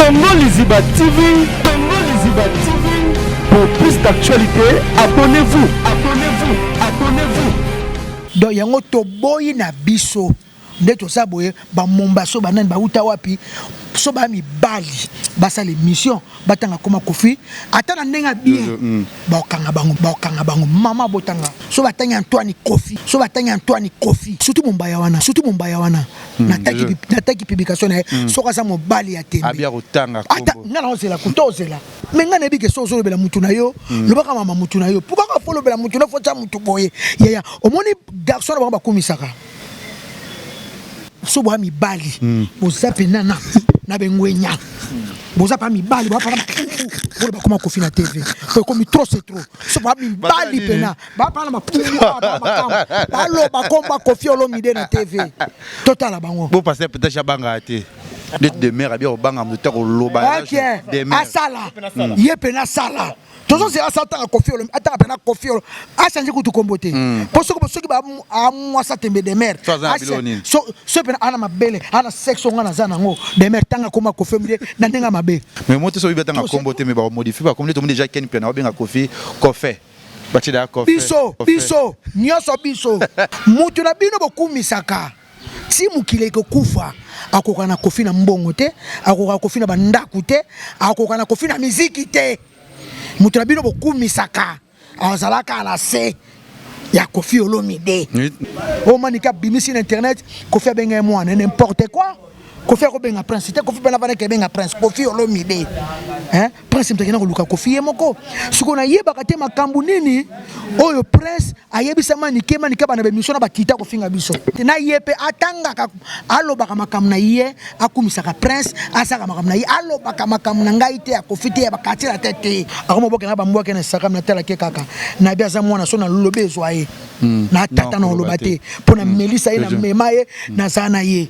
Congo Liziba TV, Congo Liziba TV. Pour plus d'actualités, abonnez-vous, abonnez-vous, abonnez-vous. Donc yango toboyi na biso nde toza boye. Bamombaso, banani, bauta wapi, so baya mibali basala émission, batanga koma Kofi ata na ndenge ya bien, bakokanga bango, bakokanga bango. Mama botanga, so batangi Antoine Kofi, so batangi Antoine Kofi, surtout Mombaya wana, surtout Mombaya wana, nataki publication na ye. Soki aza mobali ya tembe, Abia kotanga ata kombo. Nga na ozela kuta ozela, me nga nayebi ke so ozolobela mutu na yo, lobaka mama mutu na yo. Po kaka fo olobela mutu na, fo tia mutu boye. Yaya, omoni garçon na bango bakumisaka, so boya mibali, boza pena na bengwenya, boza pa mibali, boya pana mapungu, bolo bakoma Kofi na TV po ekomi trop, c'est trop. So boya mibali pena baa na mapungu awa, baa makambo, baloba komba Kofi Olomide na TV, totala bango. Bo pasteur peut-être abangaka te nde demer abia kobanga moto te koloba. Ok, asala ye pena, asala, tozozela asa atanga Kofi Olo, atanga pena Kofi Olo, achange kutu kombo te. Mpo soki amwasa tembe demer So aza na biloko nini? So pena ana mabele, ana sexe, nga naza nango. Demer, tanga koma Kofi Olomide na ndenge ya mabe. Mais mo te so oyebi atanga kombo te, mais bamodifie bakombo nde tomoni déjà. Ken Piana babenga Kofi Kofe, batie Kofe. Biso, biso nyonso, biso mutu na bino bokumisaka ti mokili ekokufa, akoka na Kofi na mbongo te, akoka Kofi na bandako te, akoka na Kofi na miziki te. Moto na bino bokumisaka azalaka na se ya Kofi Olomide. Oyo Manika abimisi na internet, Kofi abenga ye mwana, n'importe quoi. Kofi akobenga Prince te. Kofi mpena vanaki ebenga Prince Kofi Olomide, hein? Prince moto akenda koluka Kofi ye moko. Sikoyo nayebaka te makambo nini oyo Prince ayebisa Manike. Manike bana bemission na bakita kofinga biso na ye mpe atangaka, alobaka makambo na ye, akumisaka Prince, asalaka makambo na ye, alobaka makambo na ngai te, ya Kofi te, ya bakartier na te te. Akoma bokenda bambwake na Instagram, natalaki kaka nayebi aza mwana, so nalobi ezwa ye na tata na oloba te, mpo na melisa ye, na mema ye, nazala na ye.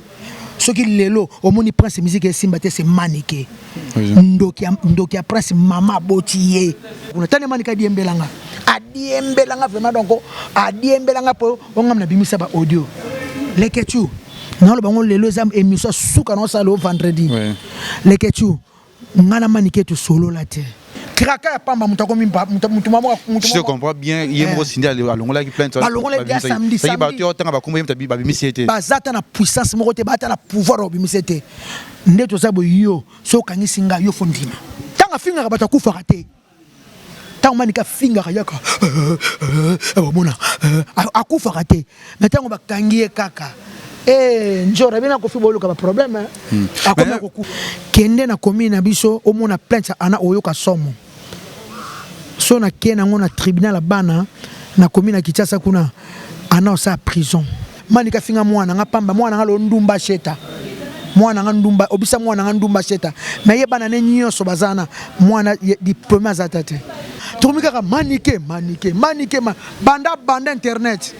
Soki lelo omoni Prince musique esimba te, se Manike, ndoki ya Prince, mama aboti ye kuna. Tani Manike adiembelanga, adiembelanga vraiment. Donc adiembelanga mpo ongam nabimisa ba audio Leketu, naloba bango lelo eza émission suka naosala o vendredi. Leketu, nga na Manike tosolola te, kraka ya pamba, moto akomi mutu. Je te comprends bien, ye moko Sindi alongolaki plainte. Balongolaki ya samedi. Samedi bato otanga bakombo ye moto babimisi ye te. Baza ata na puissance moko te, baata na pouvoir ya kobimisa te. Nde toza boye, yo so okangisi nga, yo fo ndima. Ntango afingaka bato, akufaka te. Ntango Manika afingaka, yaka omona akufaka te. Me ntango bakangi ye kaka, njora bino akofi, boluka baproblème, akomi akokufa. Kende na commune na biso, omona plainte ana, oyoka somo. So nakei nango na tribunal ya bana na commune ya Kinshasa kuna, ana osala prison. Manika finga mwana nga pamba, mwana nga lo ndumba sheta, mwana nga ndumba, obisa mwana nga ndumba sheta. Me ye bana ne nyonso baza na mwana diplôme aza ta te. Tokomi kaka Manike, Manike, Manike ma, banda banda internet,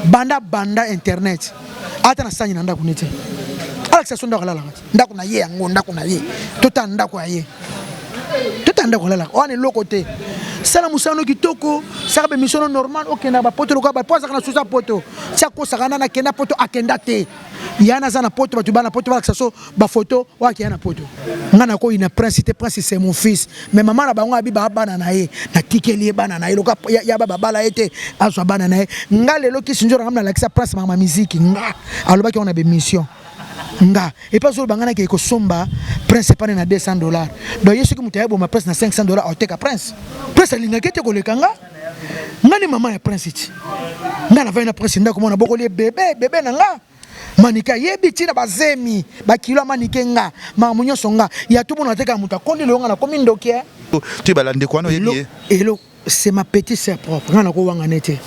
banda banda internet, ata na sanyi na ndako nete alakisa so ndako alalaka te. Ndako na ye yango, ndako na ye, tota ndako ya ye, tota ndako alalaka wana, eloko te. Sala mosala no kitoko, sala bemission no normal, okenda bapoto lokola po azalaka na susa poto, ti akosaka nana akenda poto, akenda te. Ya naza na poto, bato bana poto balakisa so bafoto oyo akeya na poto. Nga nakoyina Prince te. Prince, c'est mon fils, mais mama na bango abi baa bana na ye, natikeli ye bana na ye loka ya ba babala ye te, azwa bana na ye. Nga lelo kisi nzora nga nalakisa Prince makambo ya miziki. Nga alobaki yango na bemission nga epe azoloba nga nakei kosomba Prince epane na 200 $. Donc ye soki moto ayeboma Prince na 500 $, aoteka Prince. Prince alingaki ete koleka nga. Nga ni mama ya Prince ti nga navandi na Prince ndako mona bokoli ye bebe bebe na nga. Manike ayebi ntina bazemi bakilo ya Manike, nga makambo nyonso nga ya tomona te. Kaka moto akondi lelo, nga nakomi ndoki, eh. Toyebala ndeko wana, oyebi ye? Elo, c'est ma petite sœur propre. Nga nakowanga nete,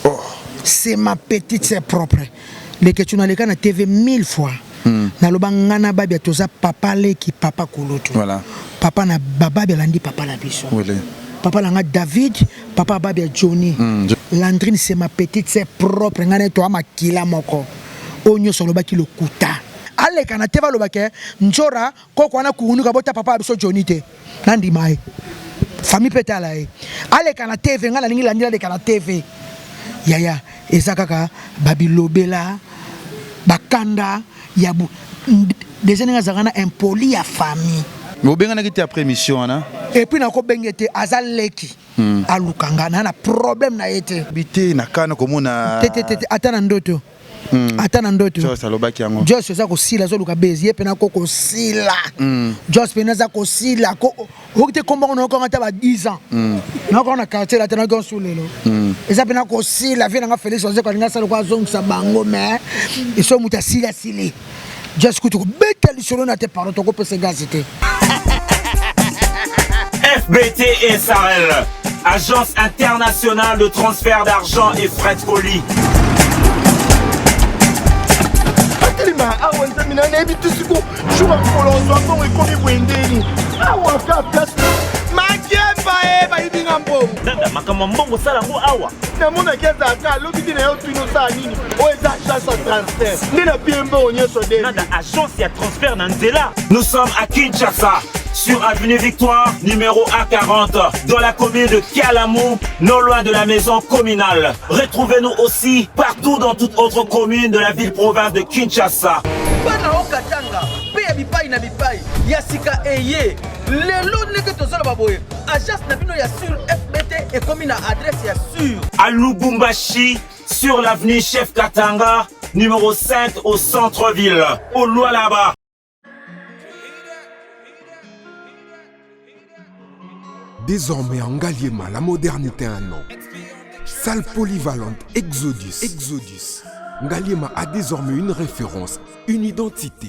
c'est ma petite sœur propre. Leketu, naleka na TV mille fois, naloba nga na Babia toza papa leki, papa kulutu. Papa na bababi alandi papa na biso. Papa na nga David, papa Babia Johnny. Landrine, c'est ma petite sœur propre. Nga na ye toa makila moko. Oyo nyonso alobaki lokuta. Aleka na te, balobake nzora koko wana kurunuka bota papa ya biso Johnny te, nandima ye. Famille mpe tala ye, aleka na TV. Ngai nalingi landila aleka na TV. Yaya, eza kaka babilobela, bakanda ya bu deja ndenge azalaka na impoli ya famille. Mais obenganaki te après émission wana? Et puis nakobenge te, aza leki. Aluka nga na problème na ye te. Bi te na kana komona. Te te te, ata na ndoto. Ata na ndoto. Jos alobaki yango. Jos aza kosila, azoluka bezi ye mpena ko kosila. Jos mpena aza kosila ko okoki te kombango nayokango ata ba 10 ans. Nayokango na quartier la te, nayokango su lelo. Eza mpena kosila vie nanga. Félix Wazekwa alingi asala ko azongisa bango, mais eso moto asili asili. Jos kutu kobeta lisolo na te, pardon, tokopesa gazi te. FBT SARL, Agence internationale de transfert d'argent et frais de colis. Atelema awa, nzambe na nayebi te siko jour ya mokolo ozwa mbongo ekomi boye ndeni awa ka place makemba e bayibi nga mbongo. Nanda, makambo ya mbongo osala yango awa. Namonaki azalaka alobi te na yo tuni osala nini, oyo eza agence ya transfert nde na pie mbongo nyonso de. Nanda, agence ya transfert na nzela. Nous sommes à Kinshasa, sur avenue Victoire, numéro A40, dans la commune de Kalamu, non loin de la maison communale. Retrouvez-nous aussi partout dans toute autre commune de la ville-province de Kinshasa. Bana okatanga mpe ya bipai na bipai ya sika eye lelo ndenge tozoloba boye, agence na bino ya sur FBT ekomi na adresse ya sur. À Lubumbashi, sur l'avenue Chef Katanga, numéro 5 au centre-ville, au Lualaba. Désormais en Ngaliema, la modernité a un nom. Salle polyvalente Exodus. Exodus. Ngaliema a désormais une référence, une identité.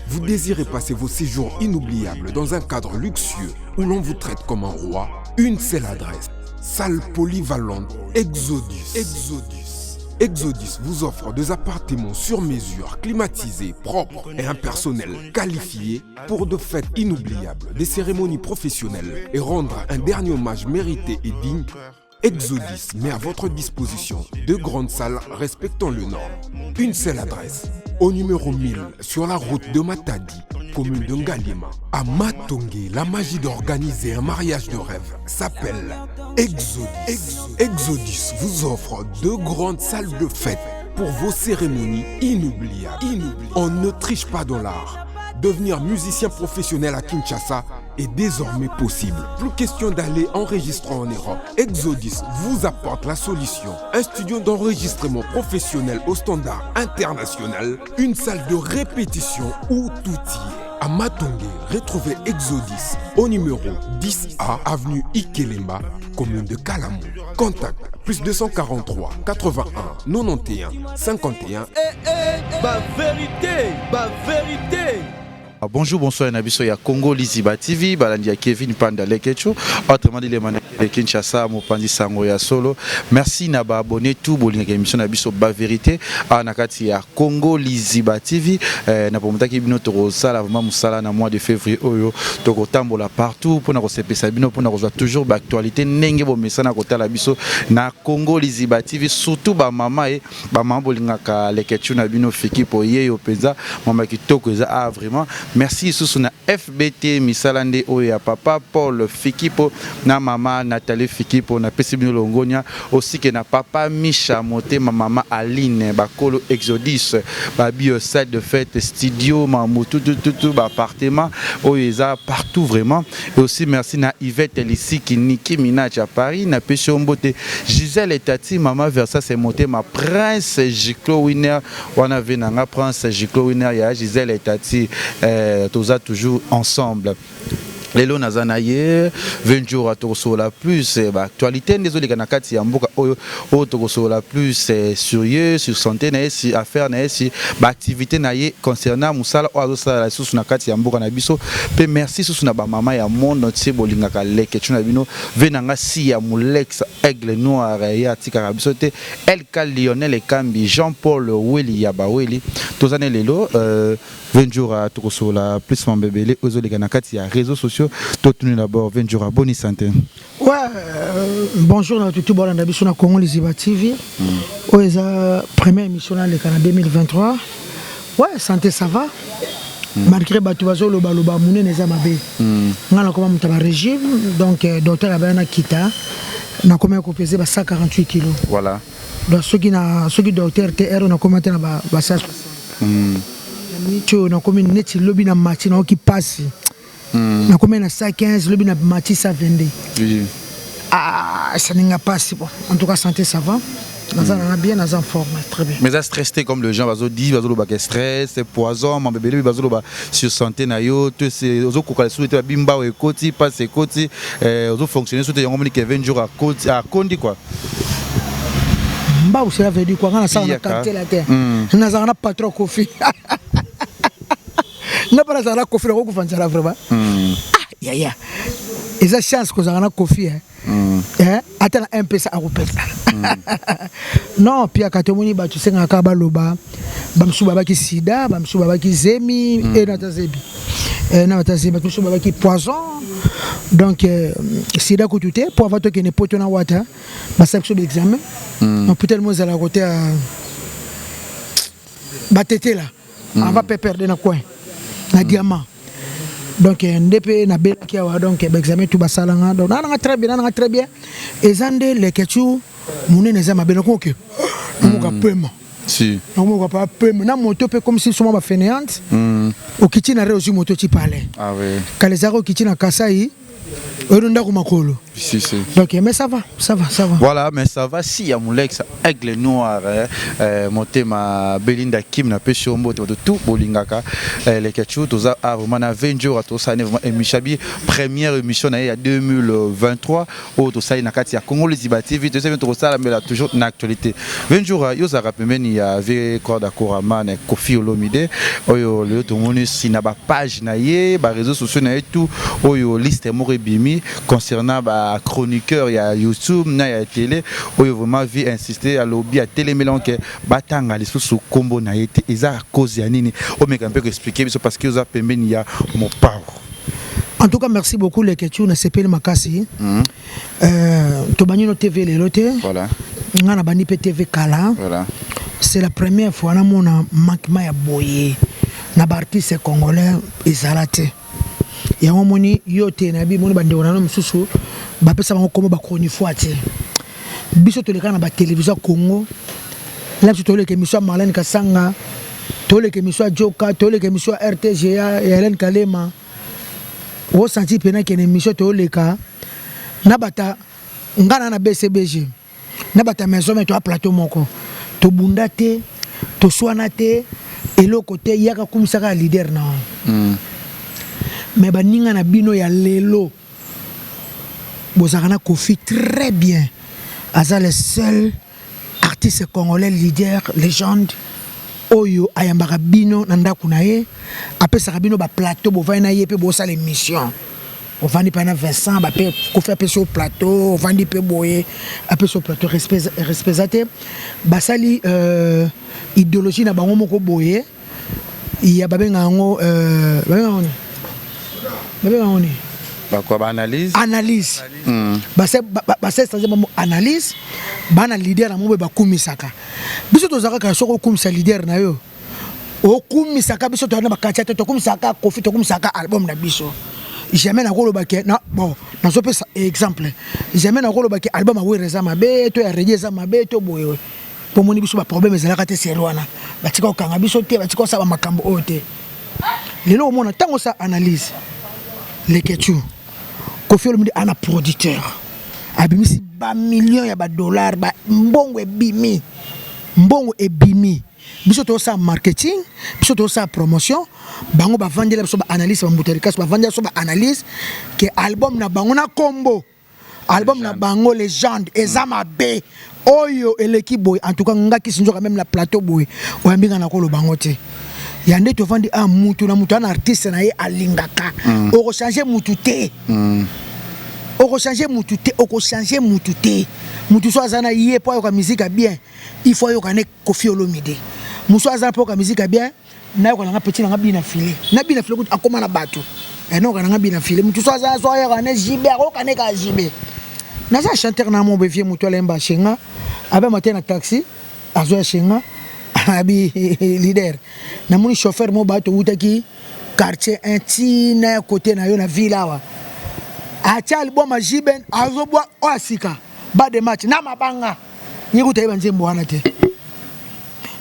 Vous désirez passer vos séjours inoubliables dans un cadre luxueux où l'on vous traite comme un roi? Une seule adresse. Salle polyvalente Exodus. Exodus. Exodus vous offre des appartements sur mesure, climatisés, propres et un personnel qualifié pour de fêtes inoubliables, des cérémonies professionnelles et rendre un dernier hommage mérité et digne. Exodus met à votre disposition deux grandes salles respectant le normes. Une seule adresse, au numéro 1000 sur la route de Matadi, commune de Ngaliema. À Matonge, la magie d'organiser un mariage de rêve s'appelle Exodus. Exodus vous offre deux grandes salles de fête pour vos cérémonies inoubliables. Inoubliables. On ne triche pas dans l'art. Devenir musicien professionnel à Kinshasa est désormais possible. Plus question d'aller enregistrer en Europe. Exodus vous apporte la solution. Un studio d'enregistrement professionnel au standard international, une salle de répétition où tout y est. À Matonge, retrouvez Exodus au numéro 10A, avenue Ikelemba, commune de Kalamu. Contact +243 81 91 51. Ba vérité, ba vérité. Ah, bonjour, bonsoir, na biso ya Congo Liziba TV, balandi ya Kevin Panda Lekecho, autrement dit les de Kinshasa, mopanzi sango ya solo. Merci na ba abonné tout bolingaka émission na biso ba vérité ah, na kati ya Congo Liziba TV. Na pomotaki bino tokosala vraiment mosala na mois de février oyo, tokotambola partout mpona kosepesa bino, mpona kozwa toujours ba actualité ndenge bomesana kotala biso na Congo Liziba TV, surtout ba mama e bamama bolingaka Lekechu na bino fiki po ye yo mpenza mama kitoko eza. Ah, vraiment merci lisusu na FBT, misala nde oyo ya papa Paul Fikipo na mama Nathalie Fikipo. Napesi bino longonia osike na papa Misha Motema, mama Aline, bakolo Exodus, babio salle de fête, studio, mamu tutututu, baappartement oyo eza partout vraiment. Et aussi merci na Yvette Lisiki, Niki Minaj à Paris, napesi yo mbote. Gisèle Etati, mama Versas Motema, Prince Giclo Winner wana ve nanga Prince Giclo Winner ya Gisèle Etati, toza toujours ensemble. Lelo naza na ye 20 jours, tokosolola plus baactualité nde ezoleka na kati ya mboka oyo. Oyo tokosolola plus sur ye, sur santé na ye, si affaire na ye, si baactivité na ye concernant mosala oyo azosala lisusu na kati ya mboka na biso. Mpe merci lisusu na bamama ya monde entier bolingaka Lekecu na bino ve na nga si ya Molex Aigle Noir, ye atikaka biso te. LK Lionel Ekambi, Jean Paul Weli ya baweli, toza ne lelo 20 jours, tokosolola plus mambebele oyo ezoleka na kati ya réseaux sociaux. Totuni d'abord 20 jours, boni santé? Ouais, bonjour na tutu bolanda biso na Congo Liziba TV. Oyo eza première émission naleka na 2023. Ouais, santé ça va. Malgré bato bazolobaloba monene eza mabe. Nga nakoma moto ya barégime, donc docteur abaya nakita, nakomi ya kopese ba 148 kilo. Donc soki na soki docteur te ere nakoma te na ba 160. Na miniti oyo nakomi neti lobi na mati naoki pasi. Nakomi na 115, lobi na mati 122. Ah, esalinga mpasi. Bon, en tout cas, santé, ça va, naza nanga bien, naza en forme, très bien. Mais ça stress te, comme les gens bazodi, bazolobaka stress, poison, mabebele, bazoloba sur santé na yo to ozokoka lisusu te, babimba oyo ekoti, mpasi ekoti, ozofonctionne so te. Yango moni Kevin jour akoti, akondi quoi. Mbau, cela veut dire quoi? Nga nasala na Yaka. Quartier Latin, nazala na patron Kofi. Nga mpe nazala na Kofi, nakokufa nzala vraiment. Ah yaya, eza chance kozala na Kofi, hein. Eh, ata na mpesa akopesa non piaka. Tomoni bato esengaka kaka baloba, bamosusu babaki sida, bamosusu babaki zemi e na ata zebi. Eh, na ata zemi, bato mosusu babaki poison. Donc sida kutu te, po avant tokende poto na wata, basala biso baexamen. Hôpital mo ezala kote ya batetela avant PPRD na coin na diamant. Donc nde mpe nabelaki awa. Donc baexamen tu basalanga, donc nananga très bien, nananga très bien. Eza nde leketu monene, eza mabe. Nakoki namoka pema. Si. Nakomoka pa pema na moto mpe, comme si soma bafainéante. Okiti na re, ozwi moto ti pale. Ah oui. Kala ezalaka okiti na Kasai, oyo ndako makolo. Si, si. Donc mais ça va, ça va, ça va. Voilà, mais ça va si ya Molex Aigle Noir, hein, motema Belinda Kim na pesi yo mbote, bato tout bolingaka Leketchou. Toza a vraiment na 20 jours, tosali vraiment émission bi première émission na ye ya 2023 oyo tosali na kati ya Congo Liziba TV. Tosali tokosala mbela toujours na actualité. 20 jours, yo ozalaka pembeni ya vieux Corda Koraman Kofi Olomide, oyo lelo tomoni si na bapage na ye, baréseaux sociaux na ye tout, oyo liste moko ebimi concernant bachroniqueur ya YouTube na ya télé, oyo vraiment vieux insisté, alobi, atelemeli ke batanga lisusu nkombo na ye te. Eza à cause ya nini? Omeka mpe koexpliquer biso, parce que oza pembeni ya Mopao. En tout cas, merci beaucoup Leketu, nasepeli makasi. Tobandi no TV lelo te. Nga na bandi mpe TV kala. C'est la première fois namona manquement ya boye na baartiste congolais, ezala te. Yango moni yo te, nayebi moni bandeko na no mosusu bapesa bango kombo bachronifois te. Biso toleka na batélévision ya Congo na biso, toleka émission ya Marlène Kasanga, toleka émission ya Joka, toleka émission ya RTGA ya Hélène Kalema. Osanti mpena kene émission toleka na bata nga na BCBG na bata maison me toya plateau moko, tobunda te, toswana te, eloko te. Yaka kumisaka ya leader na wana. Mais baninga na bino ya lelo, bozalaka na Kofi très bien, aza le seul artiste congolais, leader, légende, oyo ayambaka bino na ndako na ye, apesaka bino baplateau, bovandi na ye mpe bosala émission. Ovandi mpe na Vincent bape, Kofi apesi yo plateau, ovandi mpe boye, apesi yo plateau. Respect, respect eza te. Basali idéologie na bango moko boye ya babenga yango, babenga yango nini? Babenga yango nini? Bakwa baanalyse. Analyse. Basali bango analyse, bana leader na bango boye bakumisaka. Biso tozalaka kaka, soki okumisa leader na yo, okumisaka. Biso toza na baquartier te, tokumisaka Kofi, tokumisaka album na biso. Jamais nakoloba ke na, bon, nazopesa exemple, jamais nakoloba ke album ya Wera eza mabe, to ya Redi eza mabe, to boye. Mpo moni biso baproblème ezalaka te. Seri wana batika kokanga biso te, batika kosala bamakambo oyo te. Lelo omona ntango osala analyse, Leketu, Kofi Olomide ana producteur abimisi bamillion ya badollar, mbongo ebimi, mbongo ebimi. Biso tozosala marketing, biso tozosala promotion. Bango bavandela biso baanalyse, bambuta likasi bavandela biso baanalyse ke album na bango na kombo album na bango Légende eza mabe, oyo eleki boye. En tout cas, nga kisi nzoka même na plateau boye, oyambi nga, nakoloba yango te. Ya nde tovandi a mutu na mutu ana artiste na ye alingaka. Okochange mutu te, okochange mutu te, okochange mutu te. Mutu so aza na ye mpo ayoka musique ya bien, il faut ayoka ne Kofi Olomide. Mosu aza mpo ayoka musique ya bien, nayoka nanga petit nanga Bina File na Bina File kutu akóma na bato, nayoka nanga Bina File. Mutu so aza so ayoka ne JB, akoyoka ne kaka JB. Naza chanteur na mo bevie, motu alemba shenga abema te na taxi, azwa shenga abi leader. Namoni chauffeur mo bato outaki quartier 1 ntina ya kote na yo na ville awa, atia album ya JB, azobwa oyo asika ba de match na mabanga, ye kuta yeba nzembo wana te.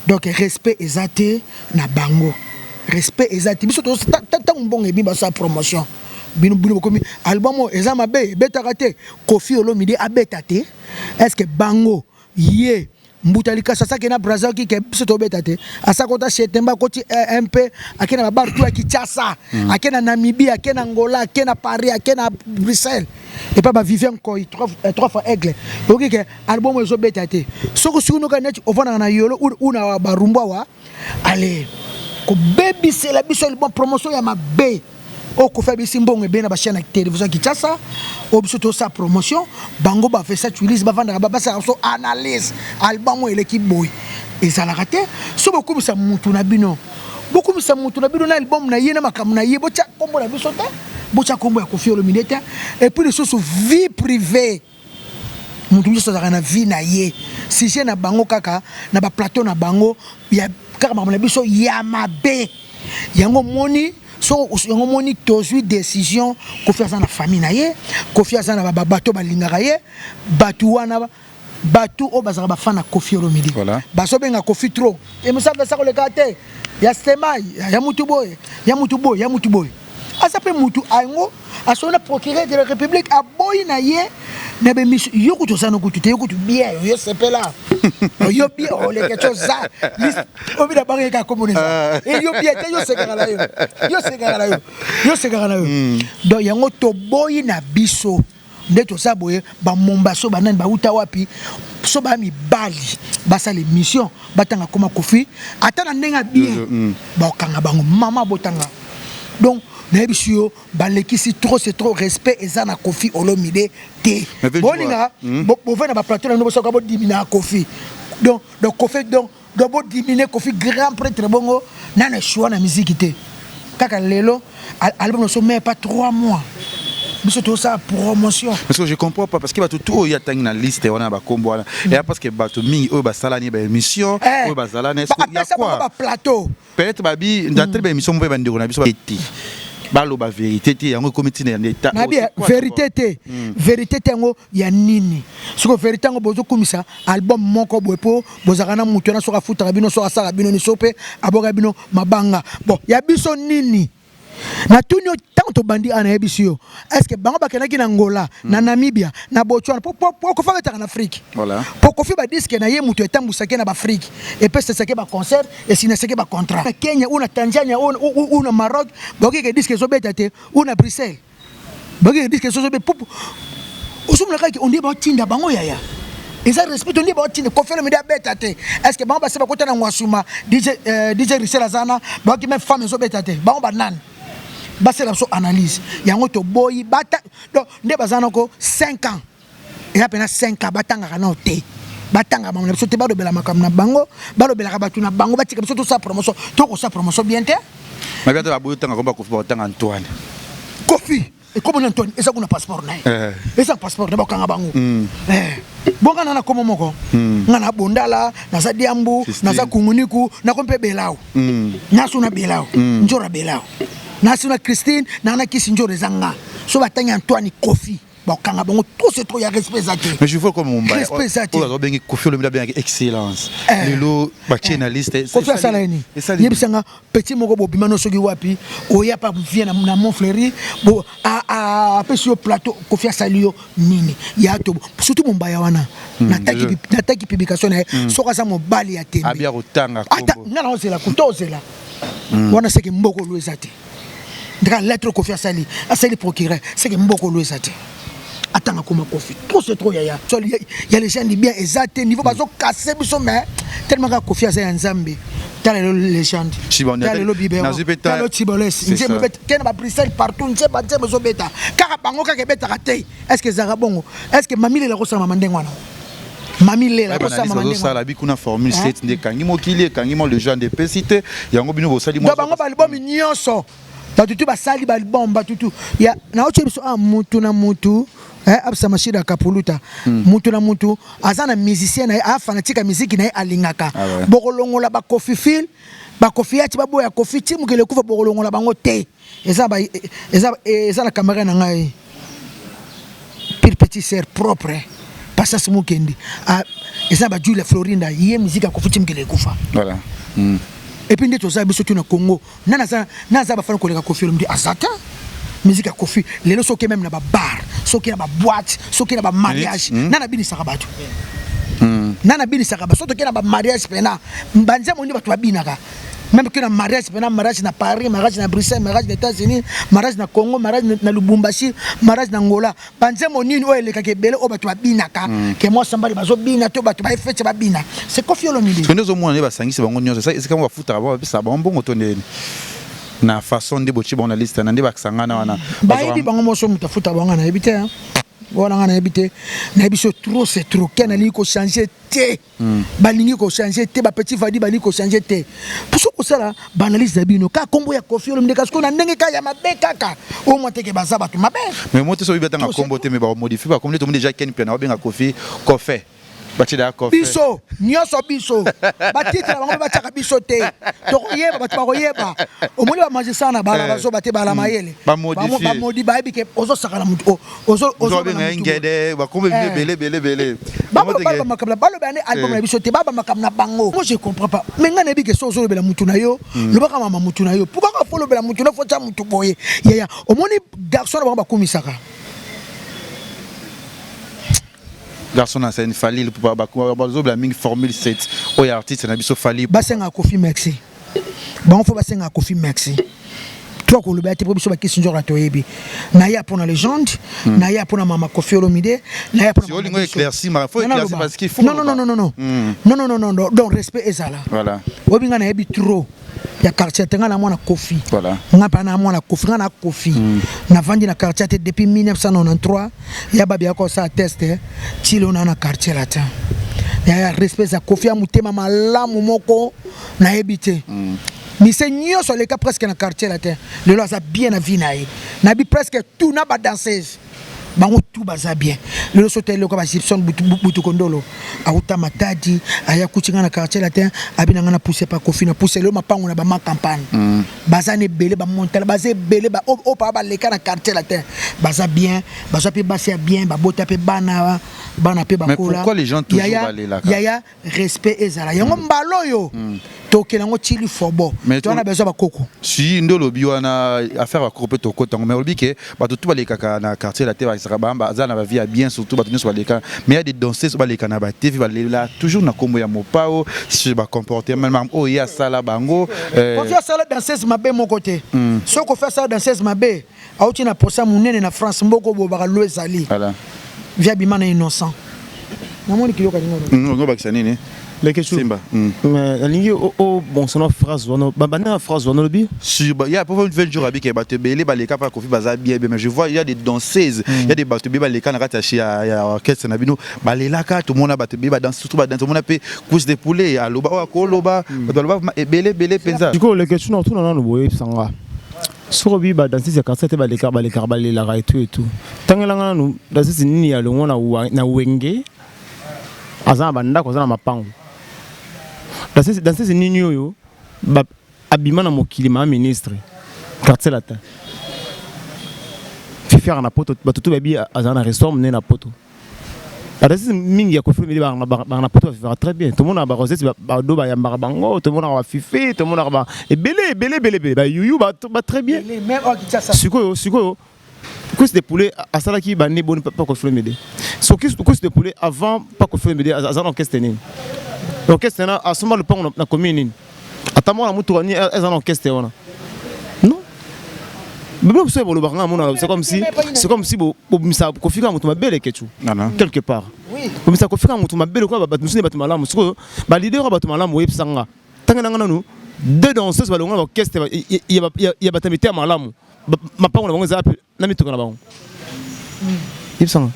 Donc respect eza te na bango, respect eza te. Biso ntango mbongo ebi, basala promotion. Bino bino bokomi album oyo eza mabe ebetaka te. Koffi Olomide abeta te. Est-ce que bango ye Mbuta Likasu asaki na Brazza ki ke biso tobeta te. Asaki ota chez Temba akoti eh, MP ake na ba bar tout ya Kinshasa, ake na Namibie, ake na Angola, ake na Paris, ake na Bruxelles. Et pas ba Vivien Nkoy trois fois aigle. Oki ke album ezo beta te. Soko sikono ka neti ovanda na Yolo ou na Barumbu awa, allez kobebisela biso album promotion ya mabe. Oyo Koffi abisi mbongo ebele na ba chaîne ya télévision ya Kinshasa, oyo biso tosala promotion, bango ba Versace Willis bavandaka ba basalaka biso analyse, album oyo eleki boye. Ezalaka te. Soki bokumisa mutu na bino, bokumisa mutu na bino na album na ye na makambo na ye, botia kombo na biso te, botia kombo ya Koffi Olomide te. Et puis lisusu vie privée. Mutu nyonso azalaka na vie na ye. Sujet na bango kaka na ba plateau na bango ya kaka makambo na biso ya mabe. Yango moni so yango moni tozui décision. Koffi aza na famille na ye, Koffi aza na ba bato balingaka ye, batu wana batu oyo bazalaka ba fan na Koffi Olomide. Voilà. Bazobenga Koffi trop. Et Moussa Vessa koleka te. Ya Stemay, ya mutu boye, ya mutu boye, ya mutu boye. Aza pe mutu ango asolo na procureur de la République aboyi na ye na be mission yo kutu oza no kutu te yo kutu bien yo sepela yo bien oleke to za obi na bango ka komona eza e yo bien te yo sekaka na yo yo sekaka na yo yo sekaka na yo donc yango toboyi na biso nde toza boye ba mombaso ba nani bauta wapi so ba mibali basala émission batanga koma Koffi ata na ndenge ya bien bakokanga bango mama botanga donc nayebisi yo balekisi trop c'est trop respect eza na Koffi Olomide te bolinga bovanda na ba plateau na bino bosoka bodimina ya Koffi donc donc Koffi donc donc bodimine Koffi grand prêtre bongo nana choix na musique te kaka lelo album na so mais pas 3 mois biso tosala promotion. Parce que je comprends pas, parce que bato tout oyo atangi na liste wana ba kombo wana et parce que bato mingi oyo basalani ba émission oyo bazalani, est-ce qu'il y a apesa bango quoi ba plateau? Peut-être babi ndateli ba émission mpe bandeko na biso te baloba vérité te yango ekomi ntina ya l'état. Nabi vérité te, vérité te yango ya nini? Siko vérité yango bozokumisa album moko boye po bozalaka na motu wana soki afutaka bino soki asalaka bino ni so mpe aboka bino mabanga bon ya biso nini? Natuni yo ntango tobandi awa nayebisi yo est ce que bango bakendaki na Angola, na Namibia, na Botswana po Koffi abetaka na Afrique. Voilà. Po Koffi ba disque na ye moto etambusaki na baafrike epesesaki ba concert esignasaki ba contrat na Kenya ou na Tanzania ou na Maroc bakoki ke disque ezobeta te ou na Bruxelles bakoki ke disque ezobeta po ozomona kaka on dirait baotinda bango yaya eza respect on dirait baotinda Koffi Olomide abeta te. Est ce que bango basi bakota na Ngwasuma DJ DJ Richel azana bakoki même femme ezobeta te bango banani basala biso analyse yango toboyi bata donc nde baza nako 5 ans eza pena 5 ans batangaka nao te batangaka bango na biso te balobela makambo na bango balobelaka bato na bango batika biso tosala promotion tokosala promotion bien te. Mabi ata baboyi otanga komba Koffi baotanga Antoine. Koffi ekomo na Antoine eza kuna passeport na ye eza passeport na bakanga bango bonga na na komo moko nga na bondala naza diambu naza kunguniku nako mpe belao naso na belao nzora belao naso na Christine na na kisi nzora eza nga so batangi Antoine Koffi bakanga bango trop c'est trop ya respect eza te. Mais je vois comme Mumbai respect eza te. Oyo azobengi Koffi Olomide abengaki excellence lelo batie na liste. Koffi asala nini? Yebisanga petit moko bobima no soki wapi oya pa vie na Montfleury bo apesi yo plateau Koffi asali yo nini ya to surtout Mombaya wana nataki publication na ye soki aza mobali ya tembe abia kotanga ata nga na ozela kuto ozela wana seke mboko lo eza te ndaka lettre Koffi asali asali procureur seke mboko lo eza te atanga koma Koffi trop c'est trop yaya ya légende bien eza te niveau bazo casser biso mais tellement ka Koffi aza ya Nzambe tala lelo légende tala lelo biberon tala lelo Tiboles nzembo ebeta kena ba Bruxelles partout nzembo nzembo ezobeta kaka bango kaka ebetaka te est-ce que ezalaka bongo est-ce que mami lela kosala mama ndenge wana mami lela kosala mama ndenge wana bi kuna formule 7 nde kangi mokili ekangi mo légende epesi te yango bino bosali mwa bango ba album nyonso batutu basali ba album batutu ya naotie biso ah mutu na mutu absa mashida kapuluta mutu na mutu aza na musicien na ye a fanatique ya musique na ye alingaka bokolongola ba Koffi fil ba Koffi yati baboya Koffi ti mokili ekufa bokolongola bango te eza ba eza eza na camarade na ngai pire petit sœur propre Passas Mukendi eza ba Julia Florinda ye musique ya Koffi ti mokili ekufa. Voilà. Et puis nde toza biso tu na Congo nana za na za bafana koleka Koffi Olomide azata. Musique ya Koffi lelo soki meme na ba bar, soki na ba boîte, soki na ba mariage, nana binisaka bato. Nana binisaka bato, soki na ba mariage pena, banzembo nde bato babinaka. Même que na mariage pena, mariage na Paris, mariage na Bruxelles, mariage na États-Unis, mariage na Congo, mariage na Lubumbashi, mariage na Angola. Banzembo nini oyo elekaka ebele oyo bato babinaka, ke mwasi mbali bazobina to bato baefete babina. C'est Koffi Olomide. Soki ozomona nde basangisi bango nyonso, esika mo bafutaka bango, bapesaka bango mbongo to ndeni na façon nde botie bango na liste na nde basangana wana. Bayebi bango moso, moto afuta bango nayebi te, hein. Wana nga nayebi te, nayebi so trop c'est trop. Ken alingi kochanger te, balingi kochanger te, bapetit vadi balingi kochanger te. Poso kosala baanalyse na bino kaka nkombo ya Koffi Olomide, kasi na ndenge kaka ya mabe, kaka oyo mwa teke baza bato mabe. Mais mo te so oyebi atanga kombo te, mais bamodifie bakombo nde tomoni déjà Ken Piana babenga Koffi Kofe, batie Kofe. Biso nyonso, biso batitre na bango mpe batiaka biso te, tokoyeba, bato bakoyeba. Omoni bamagistrat na bala bazoba te, bala mayele. Bamodifie. Bamodi, bayebi ke ozosaka na motu. Babenga ye ngede, bakombo ebele ebele ebele. Baloba makambo, baloba nde album na biso te, baba makambo na bango. Moi je comprends pas, mais ngai nayebi ke so ozolobela mutu na yo, lobaka mama mutu na yo. Pourquoi kaka fo olobela mutu na, fo tia mutu boye? Yaya, omoni garçon na bango bakumisaka. Garçon na scène Fally, bazobela mingi Formule 7 oyo artiste na biso Fally. Basengaka Koffi merci, bango fo basengaka Koffi merci. To koloba te, po biso bakisi nzoka toyebi. Naya mpona légende, naya mpona mama Koffi Olomide, naya mpona Si olingo éclaircir, ma faut éclaircir parce qu'il faut Non, non, non, non, non, non, non, non, non, non, donc respect ezala. Oyebi nga nayebi trop ya quartier te, nga na mwana Koffi. Nga mpa na mwana Koffi, nga na Koffi navandi na quartier te depuis 1993 ya babi ya kosala test ti lelo na quartier latin. Yaya, respect eza. Koffi ya motema malamu moko nayebi te. Mise nyonso aleka presque na quartier latin, lelo aza bien na vie na ye. Nayebi presque tout na badanseuse, bango tout baza bien lelo. So te eloko bagipson Butukondolo auta Matadi, aya kuti nga na quartier latin, abi na nga na pousse pa Koffi, na pousse lelo mapango na bama campagne. Baza na ebele, bamontala baza ebele, oyo paa baleka na quartier latin baza bien, bazwa mpe basi ya bien, babota mpe bana, bana mpe bakola. Pourquoi les gens toujours balelaka? Yaya, respect ezala yango. Mbala oyo tokela yango tili fobo, towana besoin bakoko. Si nde olobi wana affaire bakoko mpe tokota yango, mais olobi ke bato tu balekaka na quartier la te, bazalaka bamba, aza na bavie ya bien, surtout bato nyonso baleka. Mais ya des danseuses baleka na batv, balela toujours na nkombo ya Mopao sur bacomportement oyo ye asala bango. Koffi asala danseuse mabe moko te. Soki Koffi asala danseuse mabe, auti na posa monene na France, mboka oyo baka lo ezali via bima na innocent, namoni kiyoka ningo. Obakisa nini? Leketchou. Simba. Nalingi obonsana phrase wana, babanda na phrase wana olobi. Sur il y a pour 20 jours abiki bato ebele baleka pa Koffi baza bien bien, mais je vois il y a des danseuses, il y a des bato ebele baleka na kati ya orchestre na bino, balelaka. Tomona bato ebele badanse, surtout badanse. Tomona mpe couche de poulet aloba oyo akoloba, bato baloba ebele ebele mpenza. Sikoyo Leketchou, na otuna nanu boye, oyebisanga soki obi badanseuse ya quartier te balekaka, balekaka, balelaka etu etu, tangelanga nanu danseuse nini ya longo na Wenge aza na bandako, aza na mapango? Danseuse nini oyo abima na mokili maa ministre quartier latin? Fifi aka na Poto, bato to bayebi azala na restaurant monene na Poto. Badanseuse mingi ya Koffi Olomide baka na Poto, bavivaka très bien. Tomonaka barosette bado bayambaka bango, tomonaka bafifi, tomonaka ba ebele ebele ebele ebele, bayuyu ba très bien. Sikoyo cuisse de poulet asalaki bande boni pa Koffi Olomide? So cuisse de poulet avant pa Koffi Olomide aza na orchestre nini? Orchestre na asomba lopango na commune nini? Ata mwana mutuka nini eza na orchestre wana? Non, biloko biso bolobaka, nga mona c'est comme si bobimisa Koffi kaka moto mabe. Leketchou, quelque part bobimisa Koffi kaka moto mabe lokola bato mosusu nde bato malamu. Sikoyo baleader oyo bato malamu, oyebisa nga, ntange nanga nanu deux danseuses balonga na orchestre ya bato ya miteya malamu, mapango na bango eza na mituka na bango? Yebisanga.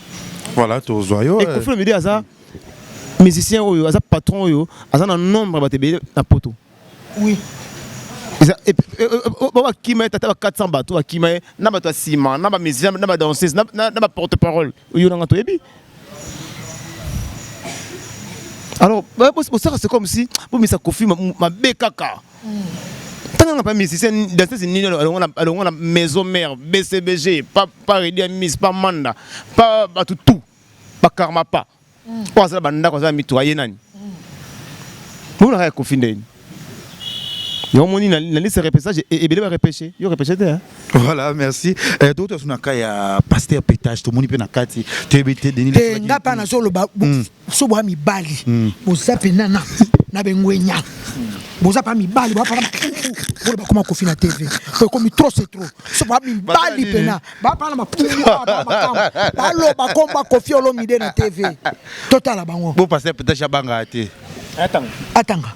Voilà, tozwa yo. Koffi Olomide aza musicien oyo aza patron oyo aza na nombre ya bato ebele na Poto. Bakima ye tata ba 400 bato bakima ye na bato ya nsima, na bamusicien, na badanseuse, na baporte parole oyo nanga toyebi. Alors bosaka, c'est comme si bomisa Koffi mabe kaka. Ntango nga pa musicien, danseuse nini alongo na maison mère BCBG, pa Redi ya miss, pa Manda, pa bato tout bakarma, pa oyo aza na bandako, aza na mituka, ye nani? Monaka ya Koffi ndeni. Yango moni na liste repêchage ebele ba repêché. Yo repêché te hein. Voilà, merci. Eh to to na ka ya pasteur pétage to moni pe na kati. To ebete Denis. Te nga pa na solo ba so bo mibali. Boza pe na na na bengwenya. Boza pa mibali ba pa bolo bakoma kofi na TV. Po ekomi trop c'est trop. So ba mibali pena ba pa na mapungu ba makambo. Baloba komba Koffi Olomide na TV. Totala bango. Bo pasteur pétage abanga te. Atanga. Atanga.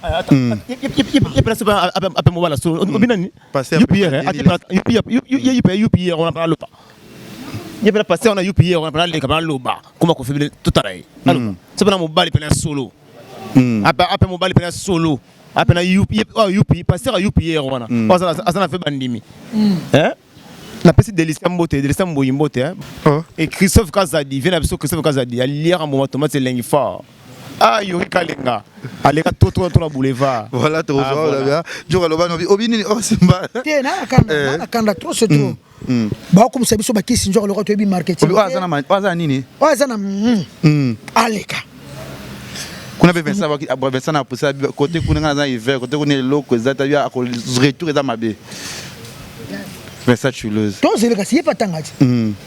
Ye pena so ape mobala so obinani. UPR UPR UPR on a loba. Ye pena pasteur on a UPR on a leka ba loba. Koma Koffi totala ye. So pena mobali pena solo. Ape mobali pena solo. Ape na UP UP pasteur UPR wana. Azana fe bandimi. Hein? Napesi Delisia mbote, Delisia Mboyi mbote hein. Et Christophe Kazadi, viens na biso Christophe Kazadi, aliaka mboma tomate elengi fort. Ah Yori Kalenga, aleka to to to na boulevard. Voilà, to ah, voilà. Bien. Djora loba no obi nini oh simba. Te na kanda, na kanda trop c'est trop. Baokomisa biso bakisi nzoka lokola toyebi marketing. Oyo aza na aza nini? Oyo aza na aleka. Kuna pe Vincent Vincent na poussa côté kuna nga na hiver, côté kuna eloko eza ta ya retour eza mabe. Vincent Chuleuse. Tozele kasi ye patanga ti.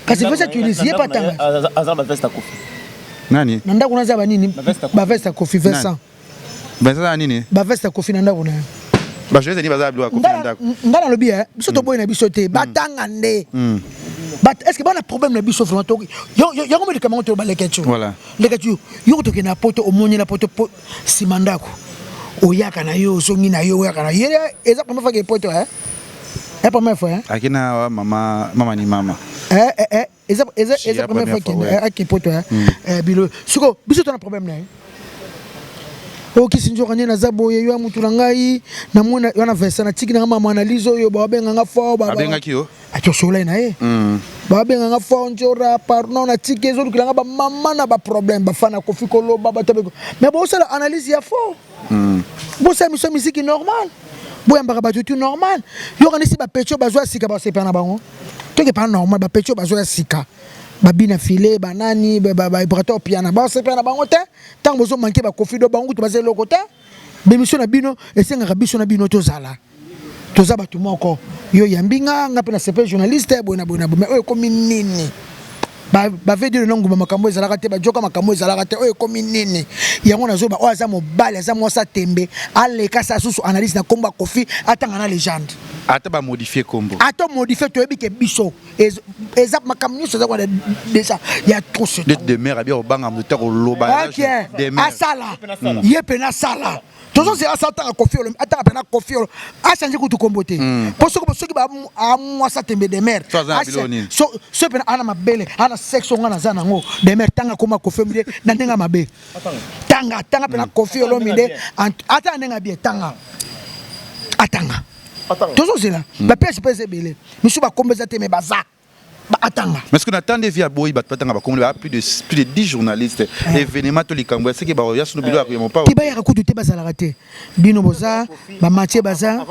Kasi Vincent Chuleuse ye patanga. Aza ba veste Koffi. Nani? Na ndako naza ba nini? Ba veste Koffi Vincent. Vincent za nini? Ba veste Koffi na ndako na ye. Ba journaliste ni baza biloko Koffi na ndako. Nga nalobi eh biso toboyi na biso te batanga nde. Bat est-ce que bana problème na biso vraiment to yango me likambo to baleka tu. Voilà. Leka tu yo tokende na poto omoni na poto sima ndako. Oyaka na yo ozongi na yo oyaka na ye eza première fois ke poto eh. La première fois hein. Akina mama mama ni mama. Eh eh eh eza eza eza première fois ke ake poto hein. Eh bilo siko biso tona problème na ye. Okisi nzoka nde naza boye yo ya mutu na ngai namona wana Vincent natiki nanga mama analyse oyo babenga nga fort babengaki yo atosolai na ye babenga nga fort nzora pardon natiki ezolukela nga bamama na baproblème bafana Koffi koloba bato mais bosala analyse ya fort bosala miso misiki normal boyambaka bato tu normal yokanisi bapetio bazwa sika basepela na bango toke pa normal bapetio bazwa ya sika babina file banani bavibrateur piana basepela na bango te ntango bozomanke bakofi do bango kutu baza eloko te bemission na bino esengaka biso na bino tozala toza bato moko yo yambi nga nga mpe na sepe journaliste boye na boye na boye mais oyo ekomi nini bavedire na nguma makambo ezalaka te bajoka makambo ezalaka te oyo ekomi nini yango nazoba oyo aza mobali aza mwasi atembe aleka sa susu analyse na kombo ya Koffi atanga na légende ata bamodifie kombo ata modifie toyebi ke biso eza makambo nyonso eza kwana déjà ya trop c'est trop de mère abi obanga moto ta koloba asala ye mpe asala tozozela asa atanga Koffi Olo atanga mpena Koffi Olo achange kutu kombo te mpo soki soki amwasa tembe de mare so mpena ana mabele ana sexe onga naza nango de mare tanga koma Koffi Olomide na ndenge ya mabe tanga tanga mpena Koffi Olomide ata na ndenge ya bien tanga atanga tozozela bapièce mpe eza ebele misu bakombo eza te me baza atanga. Mais ce que natande vie aboyi bato batanga bakombo ba plus de 10 journalistes événement to likambo ya seke ba ya sunu bilo ya mopa te bayaka kutu te bazalaka te bino boza bamatie baza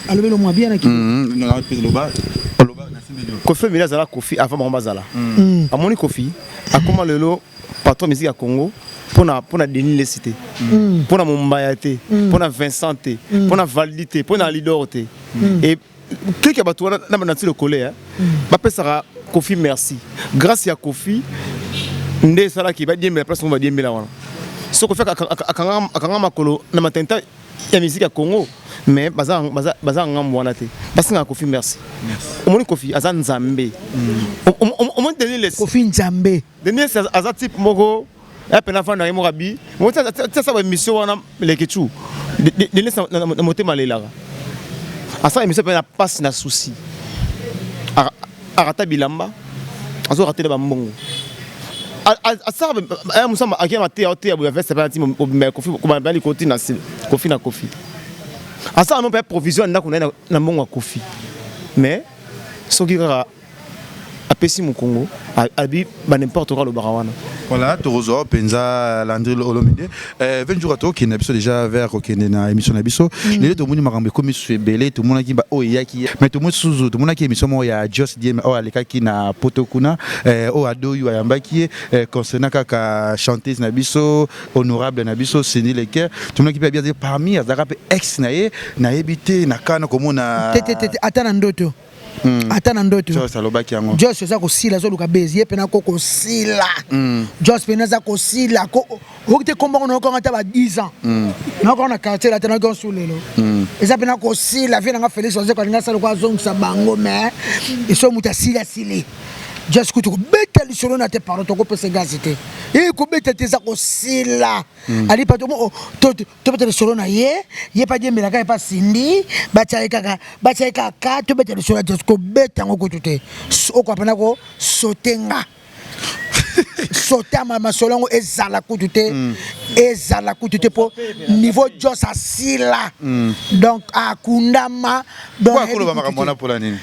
alobeli mwa bien na loba Koffi Olomide azala Koffi avant bango bazala. Amoni Koffi akoma lelo patron musique ya Congo mpona mpona Denis Lessi te, mpona Mombaya te, mpona Vincent te, mpona Valdi te, mpona Lidor te. Et quelque bato wana na banati lokole bapesaka Koffi merci. Grâce ya Koffi nde esalaki badiembela place ngo badiembela wana. So Koffi akanga makolo na matenta ya musique ya Congo mais baza baza baza ngambo wana te. Basingaka Koffi merci. Omoni Koffi aza nzambe. Omoni Denis Lessi. Koffi nzambe. Denis Lessi aza type moko ya pena fanda ye moko abi tia ba émission wana leke tu Denis na motema alelaka asala émission mpe na passe na souci arata bilamba azoratela bambongo asala mosamba akei mateya oteya boye veste mpe nati obima Koffi kobanda likolo ti na Koffi na Koffi asala no mpe provision ya ndako na ye na mbongo ya Koffi mais soki kaka apesi mokongo abi ba n'importe quoi alobaka wana. Voilà, tokozwa mpenza Landry Olomide. 20 jours tokende na biso déjà vers kokende na émission na biso. Lelo tomoni makambo ekomi susu ebele, tomonaki ba oyo eyaki, mais tomoni susu, tomonaki émission moko ya Jos Diem oyo alekaki na poto kuna, oyo adoyu ayambaki ye concernant kaka chanteuse na biso, honorable na biso Cindy Leker. Tomonaki mpe abi parmi azalaka mpe ex na ye, nayebi te na kana komona. Te, te, te, te, ata na ndoto, ata na ndoto. Jos alobaki yango. Jos aza kosila, azoluka bezi ye mpena ko kosila. Jos mpena aza kosila okoki te kombango nayokango ata ba 10 ans, nayokango na quartier la te, nayokango su lelo. Eza mpena kosila. Vie nanga Félix Wazeko alingi asala ko azongisa bango, mais eso moto asili, asili. Jos kutu kobeta lisolo na te, pardon, tokopesa gazi te e kobeta te, eza kosila. Ali pa tobeta lisolo na ye, ye mpe adiembelaka ye mpe asindi, batia ye kaka, batia ye kaka. Tobeta lisolo ya Jos, kobeta yango kutu te, okoka mpena kosote nga sotama masolo yango ezala kutu te, ezala kutu te, mpo niveau Jos asila, donc akundama. Donc akoloba makambo wana mpola nini?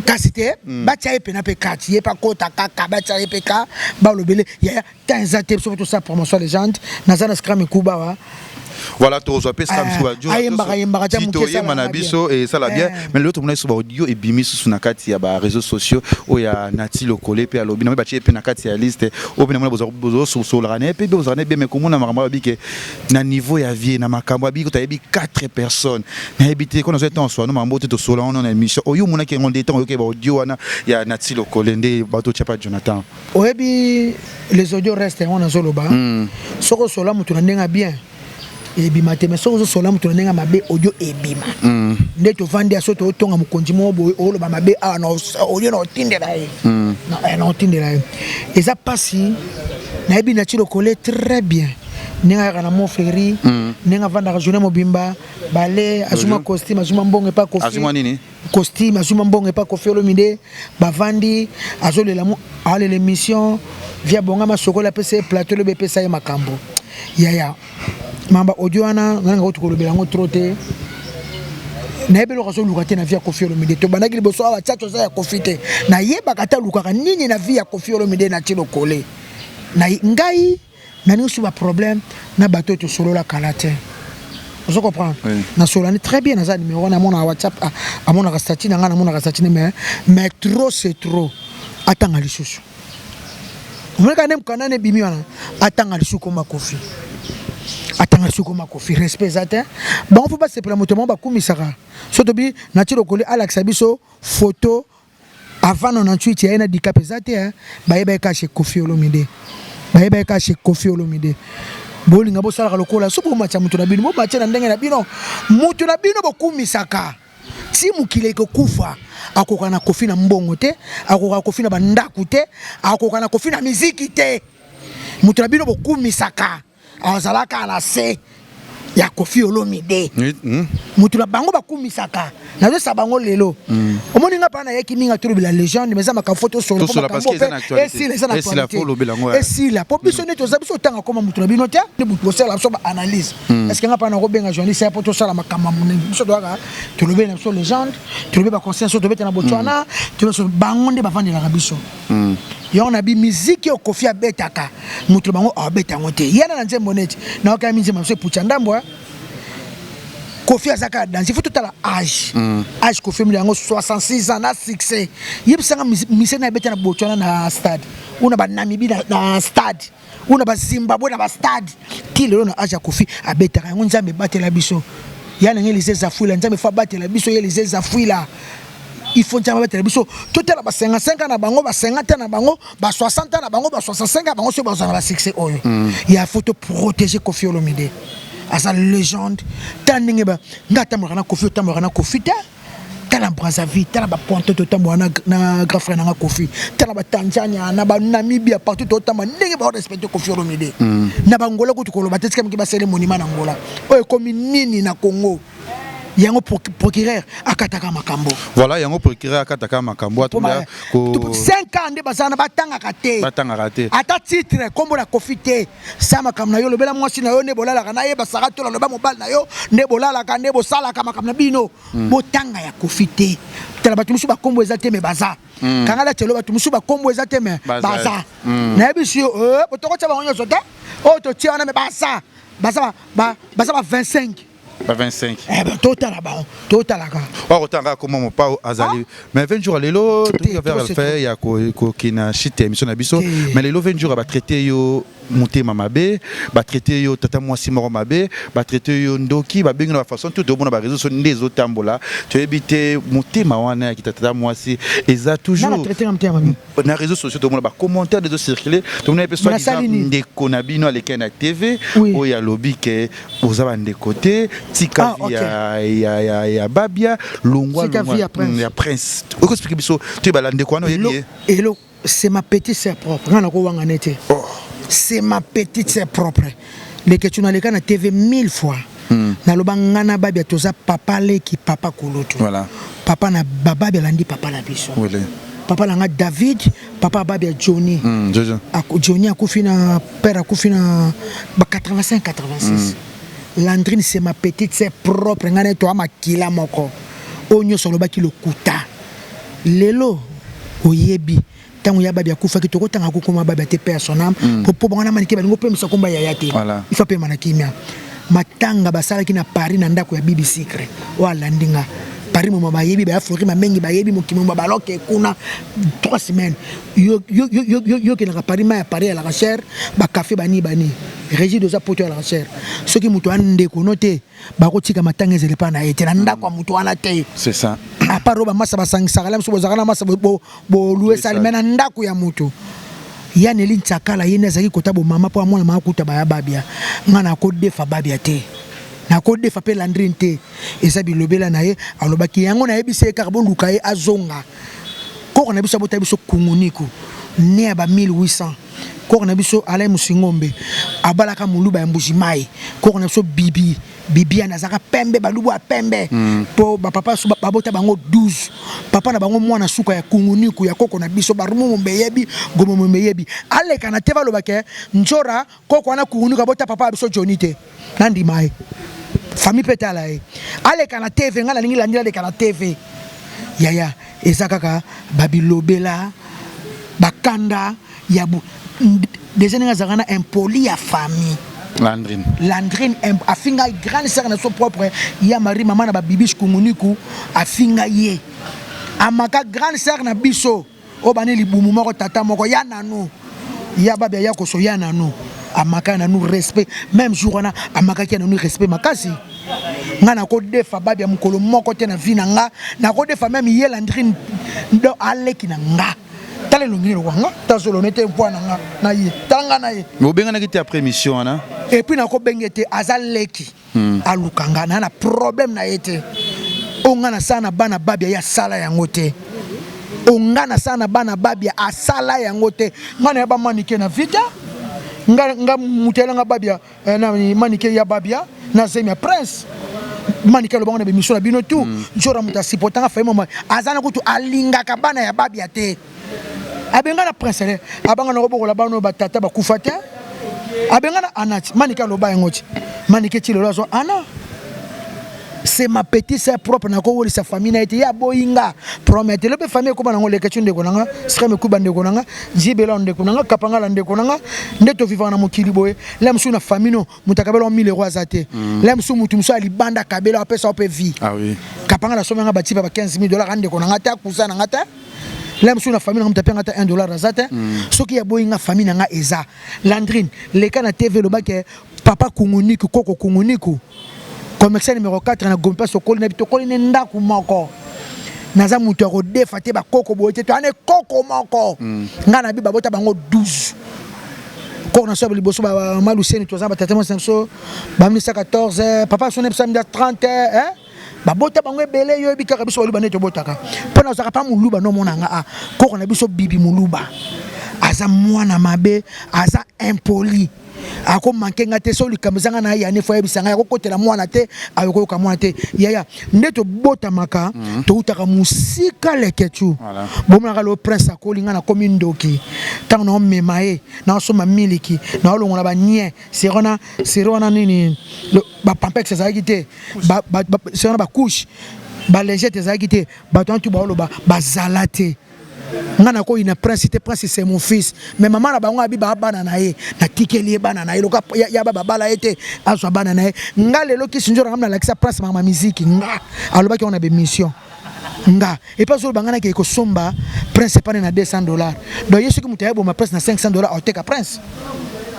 Kasi te, batia ye mpena mpe kati ye mpe akota kaka, batia ye mpe ka balobele yaya. Temps eza te, biso mpo tosala promotion ya légende. Naza na scram ekuba wa. Voilà, tozwa mpe scram. Ayembaka, yembaka tia moke. Toyemba na biso esala bien, mais lelo tomona biso baaudio ebimi susu na kati ya baréseaux sociaux oyo ya Nati Lokole mpe alobi na batie mpe na kati ya liste oyo mpe namona bozosolaka na ye mpe bozalaka na ye bien, mais komona makambo alobi ke na niveau ya vie na makambo abiki toyebi 4 personnes, nayebi te ko nazwa ntango swano makambo te. Tosola wana na émission oyo omonaki yango nde ntango oyoki baaudio wana ya Nati Lokole nde bato tia pa Jonathan. Oyebi, les audios reste yango nazoloba. Soki osola moto na ndenge ya bien, ebima te, mais soki ozosola moto na ndenge ya mabe, audio ebima. Nde tovandi ya so tootonga mokonzi moko boye, oloba mabe awa na audio na otindela ye, na otindela ye, eza mpasi. Nayebi Nati Lokole très bien, ndenge ayaka na Mont Fleury, ndenge avandaka journée mobimba bale, azuma costume, azuma mbongo epa Kofi. Azuma nini? Costume, azuma mbongo epa Kofi Olomide. Bavandi, azolela, aolela émission via bonga masokoli, apesa ye plateau, lobi epesa ye makambo. Yaya mamba audio wana nanga kutu kolobela yango trop te. Nayebi eloko azoluka te na vie ya Kofi Olomide. Tobandaki liboso awa, tia toza ya Kofi te, nayebaka te alukaka nini na vie ya Kofi Olomide. Nati Lokole na ngai naningi su baproblème na bato oyo tosolola kala te, ozo comprendre? Oui. Nasolani très bien, naza numéro wana, amonaka WhatsApp, amonaka statut na ngai, namonaka statut, mais trop c'est trop. Atanga lisusu, omonaka nde mokanda na ebimi wana, atanga lisusu koma Kofi, atanga lisusu koma Kofi. Respect eza te. Bango mpo basepela moto bango bakumisaka. So tobi Nati Lokoli alakisa biso photo avant 98 ya ye na Dicap, eza te. Bayeba ye kaka chez Kofi Olomide, bayeba ye kaka chez Kofi Olomide. Bolinga bosalaka lokola so bomatia moto na bino, bomatia na ndenge na bino. Moto na bino bokumisaka ti mokili ekokufa, akoka na Kofi na mbongo te, akoka Kofi na bandako te, akoka na Kofi na miziki te. Moto na bino bokumisaka azalaka na se ya Kofi Olomide. Moto na bango bakumisaka, nazosa bango lelo. Omoni nga mpa nayeki mingi atolobela légende, mais eza makambo fo tosolola mpo esila, eza na actualité, esila mpo biso nde toza biso otanga koma moto na bino te, bosala biso baanalyse. Est ce que nga mpa nakobenga journaliste ya mpo tosala makambo ya monene? Biso toyaka tolobeli na biso légende, tolobi baconseil so tobeta na Botswana, bango nde bavandelaka biso yango na bi miziki oyo Kofi abetaka, moto na bango abeta yango te. Yana na nzembo neti naokaya minzembo na biso epucha ndambo. Kofi aza kaka danse. Il faut totala âge, âge Kofi omili yango 66 ans na succès. Yebisanga mise na ebeta na Botswana na stade ou na banamibi na stade ou na bazimbabwe na bastade ti lelo. Na âge ya Kofi abetaka yango, Nzambe ebatela biso ya ndenge Elise Zafuila. Nzambe fo abatela biso ye Elise Zafuila. Il faut Nzambe abatela biso. Totala ba 55 ans na bango, ba 50 ans na bango, ba 60 ans na bango, ba 65 ans bango, soki bazala na basuccès oyo ya faut to protéger Kofi Olomide, aza légende. Tala ndenge nga atambolaka na Kofi, otambolaka na Kofi te. Tala Brazzaville, tala bapointe totambola na grand frère nanga Kofi, tala batanzania na banamibia, partout totamba, ndenge baorespecte Kofi Olomide. Na bangola kutu koloba te, tika miki basele monument na Ngola oyo ekomi nini na Congo. Yango procureur akataka makambo. Voilà, yango procureur akataka makambo atonda ko 5 ans nde bazana batangaka te. Batangaka te. Ata titre kombo na Koffi te. Sa makambo na yo lobela mwasi na yo nde bolalaka na ye basaka tola loba mobali na yo nde bolalaka nde bosalaka makambo na bino. Botanga ya Koffi te. Tala bato mosusu bakombo eza te mais baza. Kanga la telo bato mosusu bakombo eza te mais baza. Nayebisi yo botokotya bango nyonso te. Oyo totia wana mais baza. Baza ba baza ba 25. Ba 25. Eh ben totala bango, totalaka. Oyo kotanga koma mopao azali. Mais 20 jours lelo toki vers le fait ya ko kina chute émission na biso. Mais lelo 20 jours ba traiter yo motema mabe, ba traiter yo tata mwasi moko mabe, ba traiter yo ndoki, ba bengi na façon tout omona ba réseaux sociaux nde ezotambola. Toyebi te motema wana ya kita tata mwasi eza toujours Na traiter na motema mabe. Na réseaux sociaux tomona ba commentaires ezo circuler, tomona pe soit disant ndeko na bino aleki na TV oyo alobi ke oza bandeko te, tika vie ya Babia, longwa longwa ya Prince. Oko expliquer biso toyebala ndeko wana oyebi ye? Elo, c'est ma petite sœur propre. Nga nakowanga nete. C'est ma petite sœur propre. Leke tu naleka na TV mille fois. Naloba nga na Babia toza papa leki papa kulutu. Voilà. Papa na Babia alandi papa na biso. Oui. Papa na nga David, papa Babia Johnny. Jojo. Johnny akufi na père akufi na ba 85 86. Landrine, c'est ma petite sœur propre, nga na to makila moko. Oyo nyonso alobaki lokuta. Lelo oyebi ntango ya Babia akufaki, tokotanga kokoma Babia te, paix à son âme. Po bango na Manike balingo opemisa komba yaya te. Voilà. Il faut apema na kimia. Matanga basalaki na Paris na ndako ya Bibi Sicre oyo alandi nga. Paris moma bayebi baya flori mamengi bayebi mokili moma baloke kuna 3 semaines. Yo yo yo yo yo yo kendaka Paris, ma ya Paris alaka cher, ba café bani bani. Régide oza poto alaka cher. Soki moto andeko no te, bakotika matanga ezele pa na ye te na ndako ya moto wana te. C'est ça. À part oyo bamasa basangisaka la biso bozalaka na masa bolue sali me na ndako ya moto ya Neli Ntsakala, ye nde azalaki kota bomama mpo amona mama kuta baya Babia. Nga nakodefa Babia te, nakodefa mpe Landrine te. Eza bilobela na ye alobaki yango, nayebisi ye kaka boluka ye azonga. Koko na biso abota biso Kunguniku ne ya ba 1800. Koko na biso Alain Musingombe abalaka moluba ya Mbuji-Mayi. Koko na biso Bibi Bibiane azalaka pembe, balubu ya pembe. Po bapapa so babota bango 12, papa na bango mwana suka ya Kunguniku ya koko na biso barumu beyebi gomomo beyebi aleka na te balobake nzora koko wana Kunguniku abota papa ya biso Johnny te. Nandima ye famille mpe tala ye aleka na TV. Ngai nalingi landila aleka na TV yaya. Eza kaka babilobela bakanda ya bu deja ndenge azalaka na impoli ya famille. Landrine. Landrine afinga grande sœur na so propre ya Marie, mama na babibish Kunguniku. Afinga ye, amaka grande sœur na biso oyo bani libumu moko tata moko ya nanu ya Babia ya koso ya nanu. Amaka nanu respect même jour wana, amakaki ya nanu respect makasi. Nga nakodefa Babia mokolo moko te na vie na nga, nakodefa même ye Landrine do aleki na nga. Tala elongi nini lokwa nga tazolone te voi na nga na ye, tala nga na ye. Mais obenganaki te après émission wana? Et puis nakobenge te, aza leki. Aluka nga na problème na ye te. Oyo nga nasala na bana Babia, ye asala yango te. Oyo nga nasala na bana Babia, asala yango te. Nga nayeba Manike na vita nga, nga moto ayelanga Babia na Manike ya Babia na zemi ya Prince. Manike alobango na bemission na bino tu. Nzora moto asipotanga faye moma aza na kutu alingaka bana ya Babia te. Abenga na Prince le abanga na kobokola bana oyo batata bakufa te. Abenga na Anati. Manike aloba yango ti Manike ti lelo azwa Ana. C'est ma petite sœur propre. Nakowolisa famille na ye te. Ye aboyi nga problème te. Lelo mpe famille ekóma nango leke ti ndeko na nga Sreme Kuba, ndeko na nga Jibela, ndeko na nga Kapangala, ndeko na nga nde tovivaka na mokili boye. La mosusu na famille no moto akabela 1000 euro aza te. La mosusu motu mosusu alibanda akabela apesa yo mpe vie. Ah oui. Kapangala asombi nga batipa ba 15 000 dollars, andeko na nga te, akusa na nga te. La mosusu na famille na nga moto ape nga ta 1 dollar aza te. Soki aboyi nga, famille na nga eza. Landrine leka na TV elobaki papa Kunguniku, koko Kunguniku, commercial numéro 4 na Gombe place tokoli na tokoli ne ndako moko. Naza moto ya kodefa te, bakoko boye te, toyane koko moko. Ngai na bi babota bango 12. Koko na so ya liboso mama Luceni, toza batata mwasi na biso ba 1914, papa so na biso ya 1930 eh? Babota bango ebele. Yo oyebi kaka biso baluba nde tobotaka mpo nazalaka pa moluba nomona nga a koko na biso Bibi moluba aza mwana mabe, aza impoli. Akomanke nga te. So likambo eza nga na ye, yani fo ayebisa ngai, akokotela mwana te, ayokoyoka mwana te. Yaya, nde tobotamaka, toutaka mosika, leketu. Bomonaka lelo Prince akoli, nga nakomi ndoki. Ntango naomema ye, naosomba miliki, naolongola banie sero wana, sero wana nini, bapampex ezalaki te, sero wana, bacouche, balingete ezalaki te. Bato wana tu baoloba bazala te. Nga nakoyina Prince te. Prince, c'est mon fils, mais mama na bango abi baa bana na ye, natikeli ye bana na ye. Loka ya ba babala ye te, azwa bana na ye. Nga lelo kisi nzora, nga nalakisa Prince makambo ya miziki. Nga alobaki yango na bémission. Nga epe azoloba nga nakei kosomba Prince epane na 200 $. Donc ye soki moto ayeboma Prince na 500 $, aoteka Prince,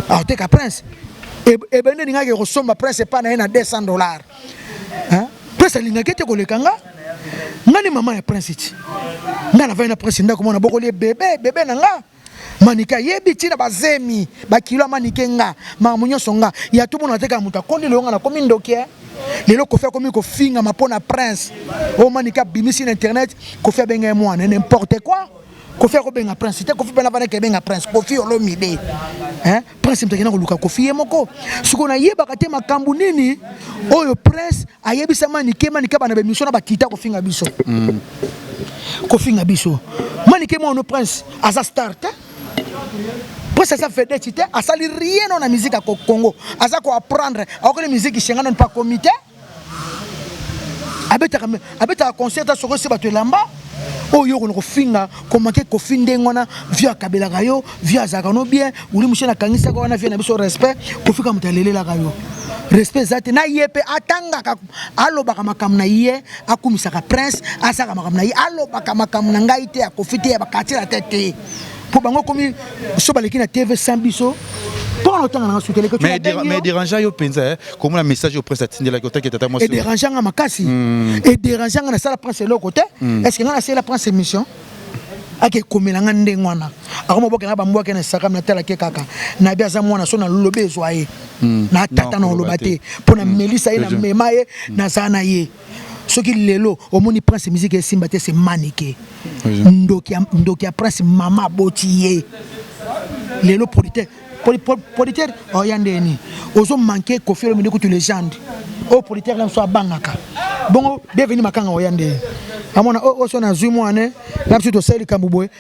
aoteka Prince. Ebende ningaki kosomba Prince epa na ye na 200 $. Prince alingaki ete koleka nga. Nga ni mama ya Prince ti nga navandi na Prince ndako mona bokoli ye bebe bebe na nga. Manike ayebi ntina bazemi bakilo ya Manike. Nga makambo nyonso nga ya tomona te. Kaka moto akondi lelo, nga nakomi ndoki. Lelo Kofi akomi kofingama mpo na Prince oyo Manike abimisi na internet. Kofi abenga ye mwana, n'importe quoi. Kofi akobenga Prince te. Kofi mpe navandaki ebenga Prince Kofi Olomide, hein? Prince moto akenda koluka Kofi ye moko. Sikoyo nayebaka te makambo nini oyo Prince ayebisa Manike. Manike bana bemission na bakita kofinga biso. Kofinga biso. Manike mwana, Prince aza star te, Prince aza vedette te, asali rien no na musique ya Congo. Aza koapprendre, akokeli musique shenga nano mpa komi te. Abetaka, abetaka concert, asoko esi bato elamba oyo okona kofinga komake Kofi ndenge wana. Vieux akabelaka yo, vieux azalaka no bien. Uli mosie nakangisaka wana vieux na biso, respect. Kofi ka moto alelelaka yo, respect eza te na ye mpe. Atangaka, alobaka makambo na ye, akumisaka Prince, asalaka makambo na ye, alobaka makambo na ngai te, ya Kofi te, ya baquartier na te te, mpo bango komi so baleki na TV sans biso mpo na otanga nanga suteleke. Mais dérange yo mpenza komona message oyo Prince atindelaki otaki tata mwasi? Edérange nga makasi, edérange nga. Nasala Prince eloko te. Est ce que nga nasala Prince émission ake ekomela nga ndenge wana? Akoma bokenda bambwake na Instagram, natalaki kaka nabi aza mwana. So nalobi ezwa ye na tata na oloba te mpo na melisa ye, na mema ye, nazala na ye. Soki lelo omoni Prince musique esimba te, c'est Manike, ndoki, ndoki ya Prince. Mama aboti ye lelo producteur, producteur oya ndeni ozomanke Kofi Olomide kutu légende oyo producteur na biso abangaka bongo. Bienvenu Makanga oya ndeni amona oyo so nazwi mwana na biso, tosali likambo boye,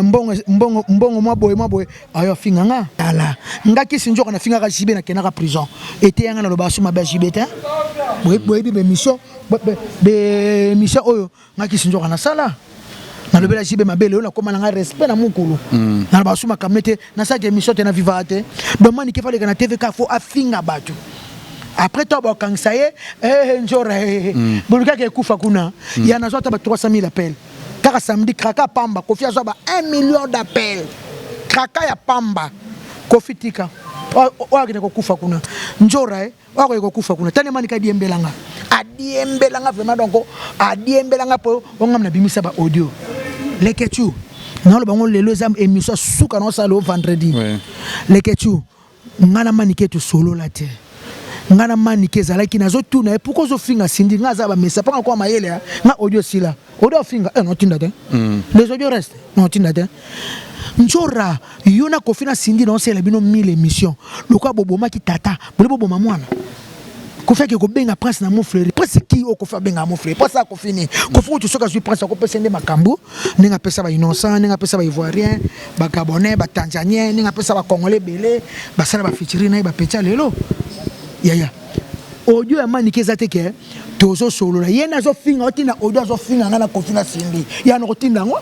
mbongo, mbongo, mbongo mwa boye, mwa boye, ayo afinga nga. Tala nga kisi nzoka nafingaka JB, nakendaka prison. Eteyanga naloba so mabe ya JB te. Boyebi bémission, bémission oyo nga kisi nzoka nasala, nalobela JB mabe. Lelo nakóma na nga respect na mokolo, naloba so makambo te, nasalaka émission te, navivaka te. Donc Manike faleka na TV ka fo afinga bato. Après to bakangisa ye, nzora bolukaka ekufa kuna. Ya nazwa ata ba 300 000 appel kaka samedi, kraka pamba. Kofi azwa ba 1 million d'appel, kraka ya pamba. Kofi tika oyo akende kokufa kuna, nzora e oyo akoki kokufa kuna. Tani Manika adiembelanga, adiembelanga vraiment. Donc adiembelanga mpo ongam nabimisa ba audio. Leketu, naloba ngo lelo eza émission suka naosala lelo vendredi. Leketu, nga na Manike tosolola te. Nga na Manike ezalaki nazotuna ye pourquoi ozofinga Sindi. Nga aza bamesa mpo nga kwa mayele. Nga audio esila, audio afinga, notinda te. Les audio reste, notinda te. Nzora, yo na Kofi na Sindi, naosala bino 1000 émission. Lokola bobomaki tata, boli boboma mwana. Kofi ake kobenga Prince na Mofleri. Prince ki oyo Kofi abengaka Mofleri? Prince akofi nini? Kofi kutu soki azwi Prince, akopesa nde makambo ndenge apesa bainnocent, ndenge apesa baivoirien, bagabonais, batanzanien, ndenge apesa bacongolais ebele basala bafeaturing na ye bapetia. Lelo yaya, audio ya Manike eza te ke tozosolola. Ye nazofinga, otinda audio azofinga nga na Kofi na Sindi. Ya na kotinda yango,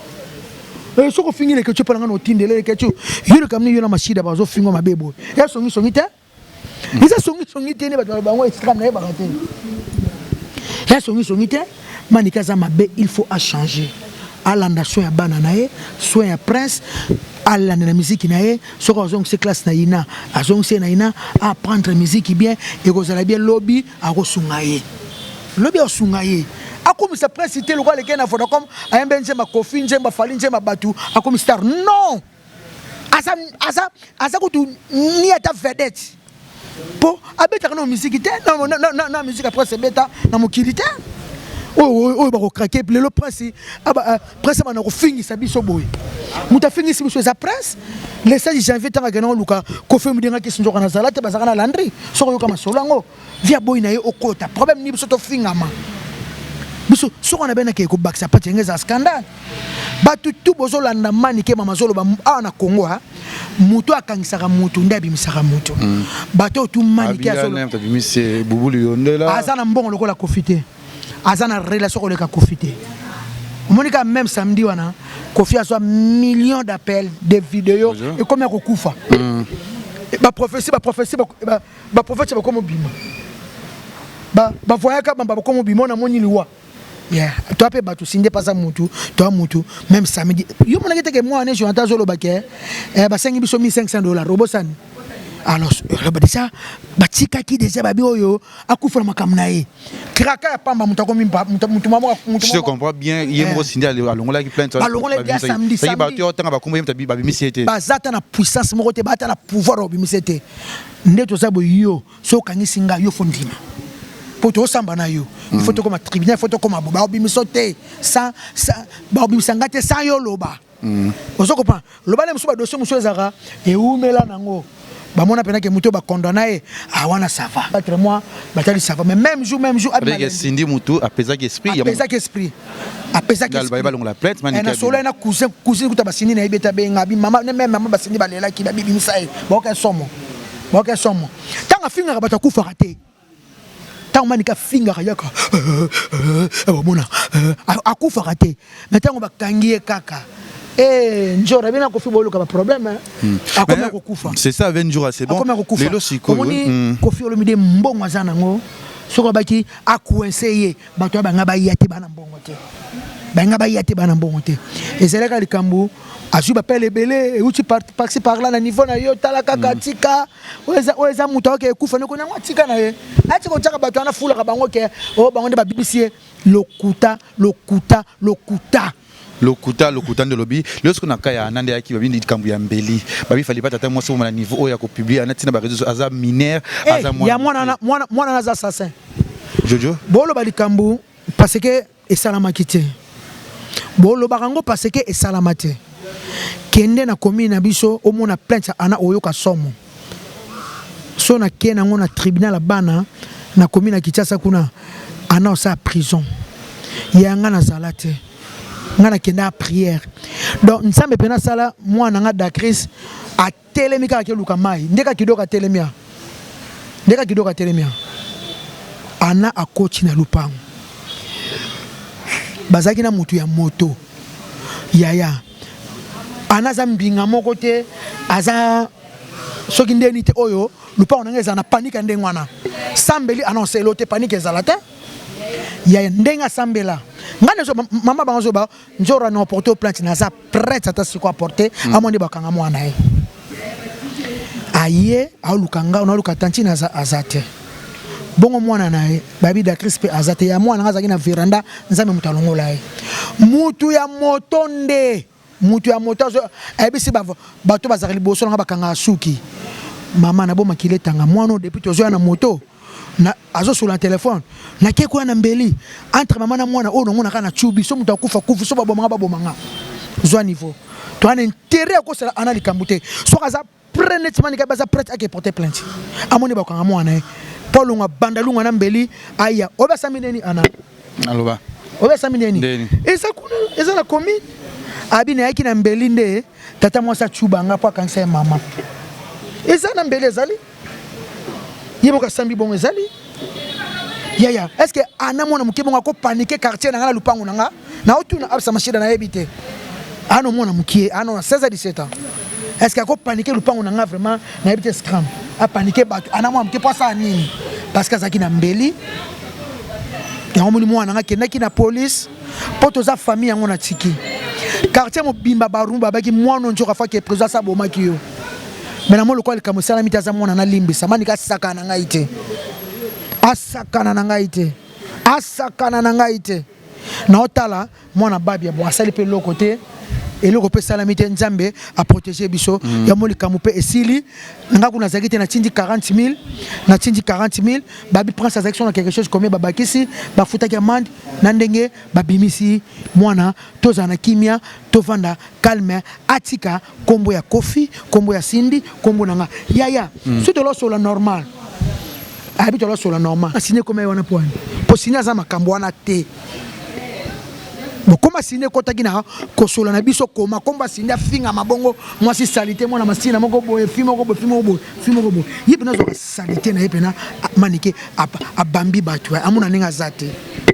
soki ofingi Lekecu mpo na nga na otindele Lekecu. Yo likambo yo na Mashida bazofinga mabe boye, ya songisongi te, eza songisongi te nde bato baloba yango. Instagram nayebaka te, ya songisongi te. Manike aza mabe, il faut achanger, alanda soin ya bana na ye, soin ya Prince, alanda na miziki na ye. Soki azongisi classe na ina, azongisi ye na ina, apprendre musique bien, ekozala bien. Lobi akosunga ye, lobi akosunga ye. Akomisa Prince te lokola aleki na Vodacom, ayembe nzemba Kofi, nzemba Fali, nzemba bato, akomi star. Non, aza, aza, aza kutu ni ata vedette mpo abetaka na musique te, na musique ya Prince ebeta na mokili te. Oyo oyo bakokrake lelo Prince, Prince abanda kofingisa biso boye, moto afingisi biso eza Prince. Le 16 janvier, ntango akenda koluka Kofi Olomide, kisi nzoka nazala te, bazalaka na Landry. Soki oyoka masolo yango, vi aboyi na ye okota problème ni biso tofingama biso. Soki wana benaki kobakisa pati yango, eza scandale. Bato tu bozolanda Manike, mama azoloba awa na Congo, ha moto akangisaka motu nde abimisaka moto. Bato oyo tu Manike abimisi Bubulu Yondela. Aza na mbongo lokola Kofi te, aza na relation koleka Kofi te. Omoni kaka même samedi wana, Kofi azwa million d'appels, de vidéos, ekomi ya kokufa. Baprophétie, baprophétie, baprophète bakomi obima, bavoyaka bamba bakomi obima. Oyo namoni liwa, yeah. Toa mpe bato sinde mpasa mutu, toa mutu. Même samedi, yo monaki teke mwana Jonathan azoloba ke basengi biso 1500 $, obosani. Alors oloba déjà batikaki déjà babi oyo akufa na makambo na ye, kraka ya pamba, moto akomi mutu. Si je comprends bien, ye moko Sindi alongolaki plainte. Balongolaki ya samedi. Samedi bato otanga bakombo, ye moto babimisi ye te. Baza ata na puissance moko te, baata na pouvoir babimisi ye te. Nde toza boye, yo so okangisi nga, yo faut ndima mpo tosamba na yo. Il faut tokoma tribunal, il faut tokoma bo baobimisa te, baobimisa nga te sans yo loba. Ozo comprendre? Loba nde mosusu, badossier mosusu ezalaka ewumela nango, bamona mpenake moto bakondana ye awana, ça va, 4 mois batali, ça va. Mais même jour, même jour. Sindi mutu apesaki esprit. Apesaki esprit, apesaki. Balongola plainte. Na solo na cousin, cousine kuta basindi na yebi ete abenga abi mama ne même mama basindi balelaki, babibimisa ye, baoka somo, baoka somo. Ntango afingaka bato akufaka te. Ntango Manika afingaka, yaka bamona akufaka te. Mais ntango bakangi ye kaka, Njora bino akofi, boluka baproblème, akomi akokufa. C'est ça, 20 jours, c'est bon. Akomi akokufa. Lelo sikoyo. Omoni, Kofi Olomide, mbongo aza nango. Soki abaki acoince ye, bato ya banga baya te, bana mbongo te, banga baya te, bana mbongo te. Ezalaka likambo azwi bapele ebele euti par-ci par-là na niveau na yo. Tala kaka, tika oyo eza moto aoke ekufa ndeko nango, atika na ye, atika kotiaka bato wana, fulaka bango ke oyo bango nde babibisi ye. Lokuta, lokuta, lokuta. Lokuta, lokuta nde olobi. Lelo soki na ka ya Ana nde ayaki, babi likambo ya mbeli, babi Fally pa tata mwasi omona niveau oyo ya kopublier ana ntina baréseau, aza mineur. Aza ya mwana, mwana aza assassin. Jojo. Boloba likambo parce que esalamaki te, bolobaka yango parce que esalama te. Kende na commune na biso, omona plainte ana, oyoka somo. So nakei nango na tribunal ya bana na commune ya Kinshasa kuna, ana osala prison ya nga nazala te. Nga nakenda ya prière, donc Nzambe mpe nasala mwana nga Dacris atelemi kaka keluka mai, nde kaka kidoko atelemi a, nde kaka kidoko atelemi a, ana akoti na lupango, bazalaki na motu ya moto. Yaya ana aza mbinga moko te, aza soki ndeni te. Oyo lupango na ngai ezala na panique ndenge wana, sambeli annonce elo te, panique ezala te. Yaya ndenge asambela ngai nazo mama bango azoba nzora na porte plainte, naza prête ata siko aporte. Amoni nde bakanga mwana ye, aye aoluka ngai, naoluka tantine, aza te. Bongo mwana na ye babi Dacris mpe aza te. Ya mwana nga azalaki na veranda, Nzambe moto alongola ye. Mutu ya moto nde mutu ya moto ayebisi bato bazalaka liboso nanga, bakangaka suki. Mama nabomakili etanga mwana oyo depuis tozoya na moto, azosola na telefone, nake koya na mbeli entre mama na mwana oyo namonaka na cubi. So moto akufa kufi, so babomanga babomanga, zwa niveau toa na intérêt ya kosala ana likambo te. Soki aza prêt neti Manika, baza prête ake porter plainte, amoni bakanga mwana ye mpo alongwa bandalungwa na mbeli aya oyo basami neni ana. Aloba. Oyo basami neni eza kuna, eza na commune. Abi nayaki na mbeli nde tata mwasi acubanga mpo akangisa ye mama. Eza na mbeli, ezali ye moko asambi bongo, ezali yaya. Est ce que ana mwana moke bongo akopaniquer quartier na nga na lupango na nga? Naotuna Absa Mashida, nayebi te. Ano mwana mokie, ano na 16 à 17 ans, est ce que akopaniquer lupango na nga? Vraiment nayebi te. Scram apaniquer bato, ana mwana moke, mpo asala nini? Parce que azalaki na mbeli yango. Moni mwana nga akendaki na police mpo toza famille yango na tiki quartier mobimba. Barumbu babaki mwana nzoka faki président asa abomaki yo. Me na mo lokola likambo esalami te, aza mwana, nalimbisa Manika, asakana na ngai te, asakana na ngai te, asakana na ngai te. Naotala mwana babia, bon, asali mpe eloko te. Eloko mpe esalami te, Nzambe aprotege biso. Yango likambo mpe esili. Nga kuna nazalaki te, natindi 40 000, natindi 40 000. Babi Prince azalaki so na quelque chose combien, babakisi, bafutaki amende na ndenge babimisi mwana. Tozala na kimia, tovanda calme, atika kombo ya Kofi, kombo ya Sindi, kombo na nga yaya. Soki tolosola normal, ayebi tolosola normal. Asine ekoma ye wana po wani, po sini aza makambo wana te. Bokoma Sindi ekɔtaki na kosola na biso, koma kombo Sindi, afinga mabongo, mwasi saleté, mwana masina moko boye, fi moko boye, fi moko boye, fi moko boye. Ye mpena azwaka saleté na ye mpena Manike abambi bato, amona ndenge aza te.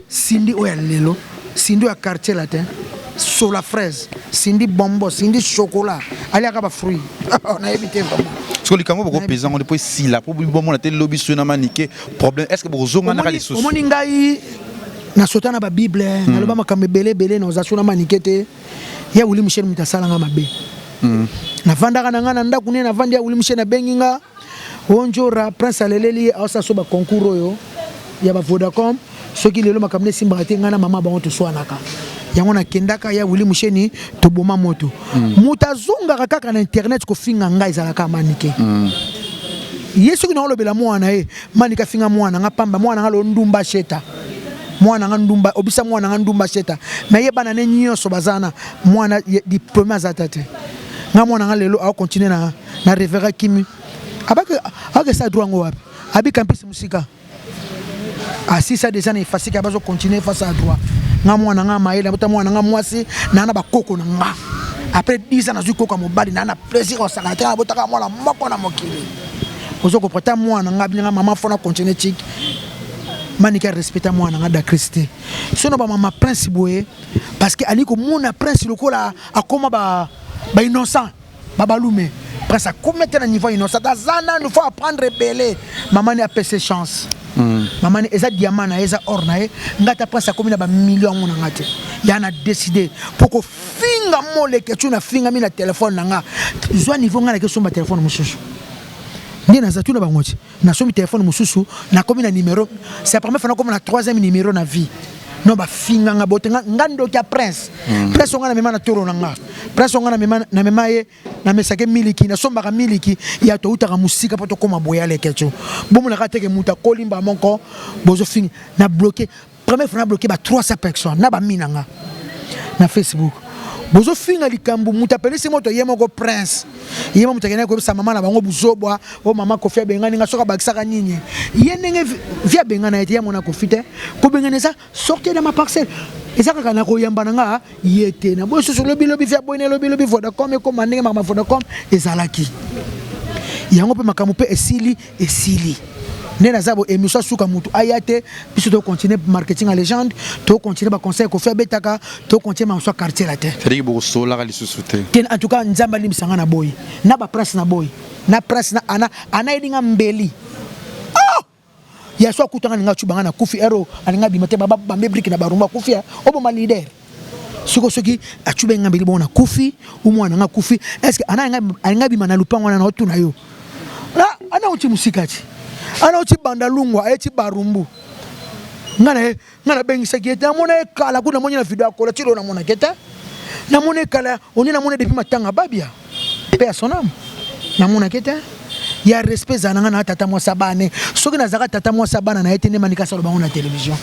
Sindi oyo ya lelo, Sindi oyo ya Quartier Latin, sola fraise, Sindi bonbon, Sindi chocolat, aliaka bafruit, nayebi te vraiment. Siko likambo bokopesa yango mpo esila, mpo bomona te lobi soki na Manike problème, est ce que bokozonganaka lisusu? Omoni, ngai nasota na babible, naloba makambo ebele ebele, naoza so na Manike te. Ya Wili Michel, moto asalanga mabe, navandaka na ngai na ndako nde navandi. Ya Wili Michel abengi nga onjora, Prince aleleli ye, aosala so baconcours oyo ya bavodacom. Soki lelo makambo esimbaka te, ngai na mama bango toswanaka. Yango nakendaka ya Wili Musheni, toboma moto. Moto azongaka kaka na internet kofinga ngai, ezalaka Manike. Ye soki naolobela mwana ye, Manike afinga mwana nga pamba, mwana nga lo ndumba sheta, mwana nga ndumba obisa, mwana nga ndumba sheta. Me ye bana ne nyonso baza na mwana diplôme aza ta te. Nga mwana nga lelo aocontinue na révérend Kimi, akesa droit yango wapi? Abi campus mosika, asisa déjà na efasiki, bazo continuer face à droit. Nga mwana nga mayele, bota mwana nga mwasi na na bakoko na nga. Après 10 ans nazwi koko ya mobali na na plaisir osakana te. Nabotaka mwana moko na mokili, ozo comprendre? Mwana nga binga mama fona continuer tik. Manike respecta mwana nga da Christ te. Sono bamama Prince boye, parce que ali komona Prince lokola akoma ba ba innocent, babalume. Prince akomi te na niveau innocent, aza nanu, faut apprendre ebele. Mama ni apese chance. Mama ni eza diamant na ye, eza or na ye. Nga ta Prince akomi na bamillion yango na nga te. Ya na décidé mpo kofinga moleke tu nafingami na telefone na nga, zwa niveau. Nga nake somba telefone mosusu nde naza tuna bango ti nasombi telefone mosusu, nakomi na numéro. C'est la première fois nakomi na troisième numéro na vie. Non, bafinganga bote nga ndoki ya Prince. Prince onga namema na toro na nga, Prince onga namema ye, namesake miliki, nasombaka miliki ya toutaka mosika mpo tokóma boye. Aleke tio bomonaka teke moto akolimba moko bozofinga na bloqué. Première fois na bloqué ba 300 personnes na bami na nga na Facebook. Bozofinga likambo moto apelisi moto, ye moko Prince, ye mo moto akendaki koyebisa mama na bango buzobwa. O mama Kofi abengani nga, soki abakisaka nini ye ndenge vi abengana ye te, ye amona Kofi te. Kobengana eza sortir de ma parcelle, eza kaka na koyamba na nga ye te. Na boye susu lobilobi vi aboyini, lobilobi Vodacom ekoma ndenge makambo Vodacom ezalaki yango mpe makambo mpe esili, esili nde naza bo émission asuka. Mutu aya te, biso tocontinue marketing ya légende, tocontinue baconseil Kofi abetaka, tocontinue makambo ya Quartier Latin. C'est-à-dire bokosolaka lisusu te? Te, en tout cas Nzambe alimbisa nga na boyi na baprince, na boyi na Prince na ana anayeli nga mbeli. Oh! Ya so akutanga alinga acuba nga na kufi ero, alinga abima te, bambe brike na barumba akufi oboma leader. Siko soki acuba nga mbeli bongo na kufi, umwana nga kufi, est ce que ana alinga abima na lupango wana? Na otuna yo, ana oti mosika ti ana oti banda lungwa ayeti barumbu. Nga na ye, nga nabengisaki ye te. Namona ye kala kuna, namoni na video akola ti lelo, namonaki te. Namoni ye kala oni, namoni depuis matanga babia mpe ya son âme, namonaki te. Ya respect ezala na nga na tata mwasi abane. Soki nazalaka tata mwasi abana na ye te, nde Manika asala bango na télévision.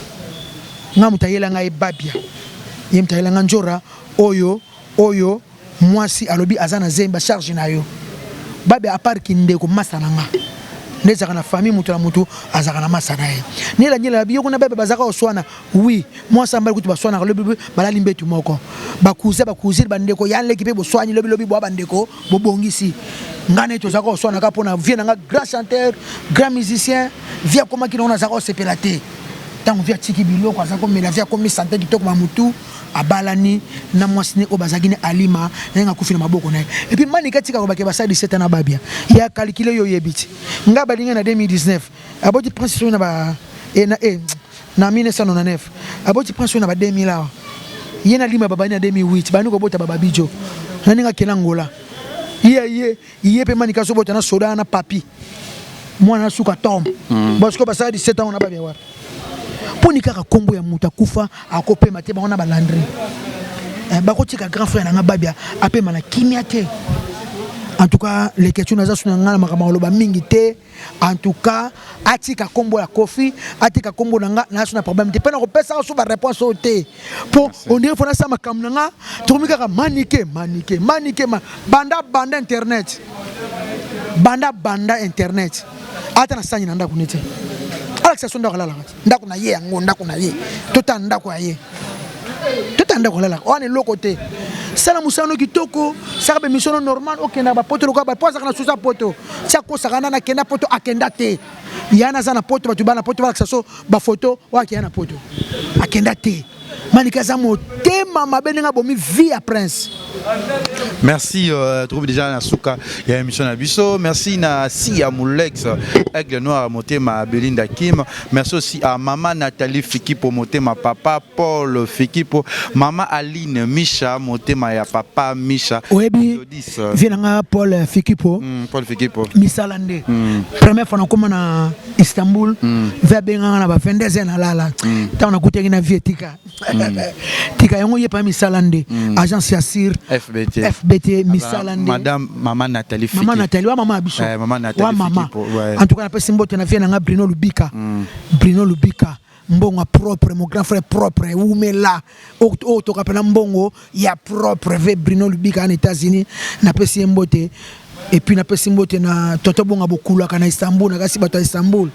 Nga moto ayela ngai babia, ye moto ayela nga njora oyo oyo mwasi alobi aza na zemba charge na yo babia. Apart kindeko masa na nga nde ezalaka na famille, moto na moto azalaka na masa na ye. Nela biyo kuna bebe bazalaka koswana. Oui, mwasi ambali kutu baswanaka, lobi balali mbetu moko, bakuze bacousine, bandeko ya leki mpe boswani, lobi lobi bwa bandeko bobongisi. Ngai neti tozalaka koswanaka mpo na vie na nga, grand chanteur, grand musicien, vie akomaki nango, nazalaka kosepela te. Ntango vie atiki biloko, aza komela, vie akomi sante kitoko, mamutu abalani na mwasi ne oyo bazalaki ne alima ndenge akufi na maboko na ye. Et puis Manika atika kobake basala 17 ans na babia ya calcule. Yo oyebi ti nga balingi na 2019 aboti Prince soki na ba e na e na 1999 aboti Prince oyo na ba 2000 awa. Ye na lima babani na 2008, bandi kobota bababijo na ndenge akenda Ngola. Ye ye mpe Manika azobota na soda na papi mwana na suka tom. Basiko basala 17 ans na babia wapi? Mponi kaka nkombo ya moto akufa akopema te, bango na balandri. Eh, bakotika grand frère na nga Babia apema na kimia te. En tout cas, les questions naza suna nga na makambo oloba mingi te. En tout cas, atika kombo ya Koffi, atika kombo na nga na suna problème te. Pe na kopesa so ba réponse oyo te. Po on dirait faut na sama makambo na nga, tokomi kaka manike, manike, manike, ma, banda banda internet. Banda banda internet. Ata na sanyi na ndako nete. Alakisa so ndako alalaka te. Ndako na ye yango, ndako na ye. Tota ndako ya ye. Tota ndako alalaka. Wana eloko te. Sala mosala no kitoko, sala ba émission no normal, okenda ba poto lokola ba po azalaka na susa poto. Ti akosaka nana akenda poto akenda te. Ya naza na poto bato bana poto balakisa so ba photo oyo akenda na poto. Akenda te. Manike aza motema mabe ndenge abomi vie ya prince. Merci, euh, trouve déjà na suka ya émission na biso. Merci na Sia Mulex, Aigle Noir Motema Belinda Kim. Merci aussi à maman Nathalie Fikipo Motema papa Paul Fikipo, maman Aline Misha Motema ya papa Misha. Oyebi vie na nga Paul Fikipo. Paul Fikipo. Misala nde. Première fois nakoma na Istanbul, ve abenganga na ba 22 heures nalala. Ntango nakutaki na vie tika. Tika yango ye pa misala nde. Agence ya Sir FBT. FBT misala nde. Madame Maman Nathalie Fikipo. Maman Nathalie wa mama ya biso. Eh, Maman Nathalie wa mama. Fikipo, ouais. En tout cas napesi mbote na vie na nga Bruno Lubika. Bruno Lubika. Mbongo propre, mon grand frère propre, umela. Oyo toka pena mbongo ya propre ve Bruno Lubika en États-Unis napesi ye mbote. Et puis napesi mbote na Toto Bonga bokulaka na Istanbul, nakasi bato ya Istanbul.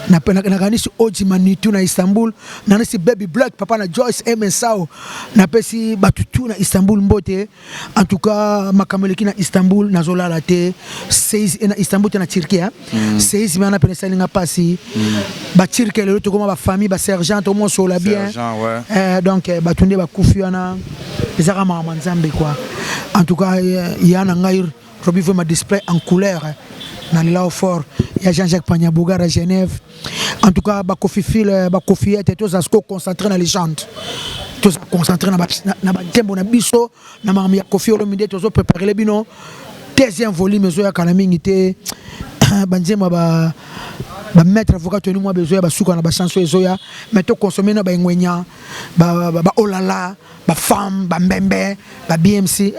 Nakanisi Oji Manitou na Istanbul, nanisi Baby Black papa na Joyce MSAO, napesi bato tu na Istanbul mbote. En tout cas makambo eleki na Istanbul nazolala te. Séisme na Istanbul te na Turquie, hein. Séisme wana pene esalinga pasi. Ba Turquie lelo tokoma ba famille ba sergent tokoma sola bien. Sergent, ouais. Donc bato nde bakufi wana ezaka makambo ya Nzambe quoi. En tout cas ya na ngai Robi Vema display en couleur na Lilao fort ya Jean-Jacques Pagnabogar à Genève. En tout cas ba Koffi Phil ba Koffi ete toza siko concentré na légende. Toza concentré na ba na ba ntembo na biso na makambo ya Koffi Olomide tozo préparer le bino deuxième volume ezo ya kala mingi te. Ba nzembo ba ba maître avocat tenu moi besoin ba suka na ba chanson ezo ya mais to consommer na ba ngwenya ba ba, ba olala ba femme ba mbembe ba BMC.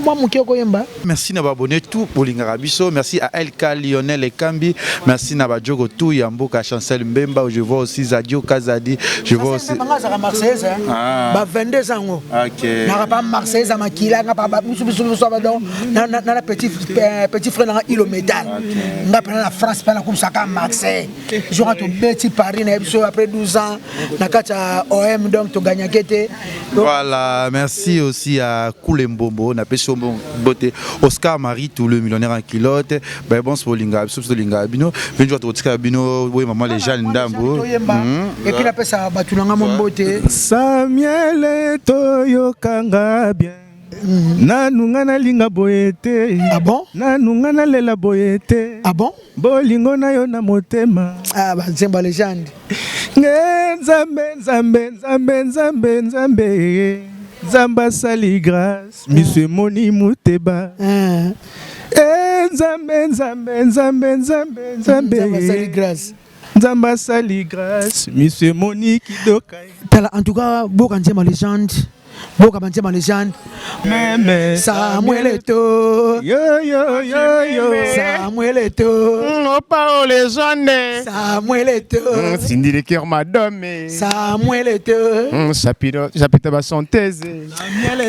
Moi moke koyemba. Merci na ba abonné tout bolingaka biso. Merci à LK Lionel Ekambi. Merci na ba Djogo tout ya mboka Chancel Mbemba. Je vois aussi Zadio Kazadi. Je vois aussi Banga za Marseillaise hein. Ah. Ba 22 ans ngo. OK. Na pa Marseillaise makila nga pa ba biso biso biso ba donc na na na petit petit frère na ilo métal. Nga pa na France pa na kumsaka Marseille. Jour to beti Paris na biso après 12 ans na kati ya OM donc to gagnake te. Voilà, merci aussi à Koulembombo, na peso beauté Oscar Marie tout le millionnaire en culotte. Ben bon bolinga, biso biso linga bino. Venjo to tika bino, oui maman les jeunes ndambo. Et puis na pesa batu nanga mombote. Samuel toyokanga bien. Nanu nga nalinga boye te. Ah bon? Nanu nga nalela boye te. Ah bon? Bolingo na yo na motema. Ah ba nzembo légende. Nge Nzambe Nzambe Nzambe Nzambe Nzambe Nzambe asali grâce miso emoni moteba. Eh Nzambe Nzambe Nzambe Nzambe Nzambe Nzambe asali grâce. Nzambe asali grâce miso emoni kidoka. Tala en tout cas boka nzembo légende. Boka ba nzembo légende. Meme Samuel Eto'o. Yo yo yo yo. Samuel Eto'o. Opa o légende. Samuel Eto'o. Cindy le cœur madame. Samuel Eto'o. Chapitre chapitre ba chanteuse.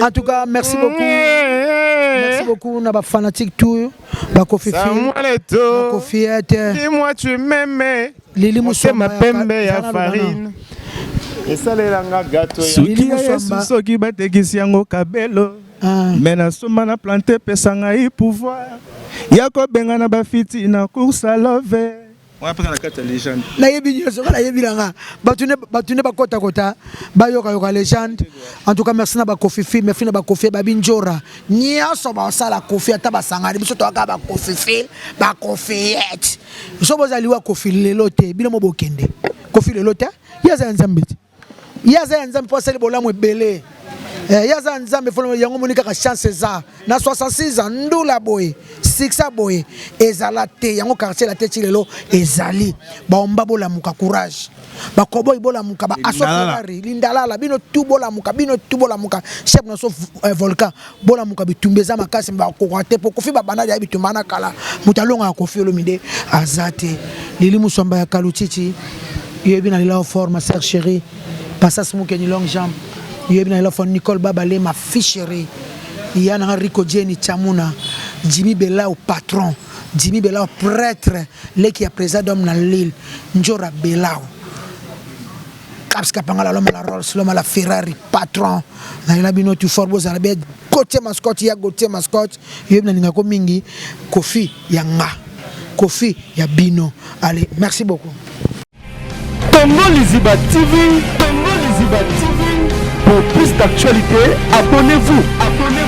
En tout cas, merci beaucoup. Merci beaucoup na ba fanatique tout ba Koffi Phil. Samuel Eto'o. Ba Koffi Ete. Dis-moi tu m'aimais. Lili Musomba pembe ya farine. Esalelanga gâteau ya Soki ya Yesu soki batekisi yango kabelo. Me nasomba na plante pesa ngai pouvoir ya kobenga na bafiti na course à love. Wana mpenza na kati ya légende. Nayebi nyonso, nga nayebi na nga. Bato ne, bato ne bakota kota, bayoka yoka légende. En tout cas, merci na ba Koffi Phil, merci na ba Koffi Babi Njora. Nyonso basala Koffi ata basangani biso toyaka ba Koffi Phil, ba Koffi Yet. So bozali wa Koffi lelo te, bino mo bokende. Koffi lelo te, ye aza ya Nzambe te. Ye aza ya Nzambe po asali bolamu ebele. Eh, ye aza nzambe fo yango omoni kaka chance eza na 66 ans ndula boye succès boye ezala te yango quartier la te ti lelo ezali baomba bolamuka courage bakoboyi bolamuka ba aso ferrari lindalala bino tu bolamuka bino tu bolamuka chef na so eh, volcan bolamuka bitumba eza makasi bakoka te po kofi babanda ya bitumba na kala moto alongaka kofi olomide aza te lili muswamba ya kalutiti yoyebi na lela fort ma sœur chérie pasas mukeni longue jambe yoyebi na lela fort nicole babale ma fille chérie ya nanga rico jeni chamuna jimmy belau patron jimmy belau prêtre leki ya président d'homme na lille njora belau Caps Kapangala l'homme à la Rolls l'homme à la Ferrari patron nalela bino tout fort bozala bien Gauthier Mascotte ya Gauthier Mascotte yebi nalinga ko mingi Kofi ya nga Kofi ya bino allez merci beaucoup Congo Liziba TV, Congo Liziba TV. Pour plus d'actualités, abonnez-vous. Abonnez-vous.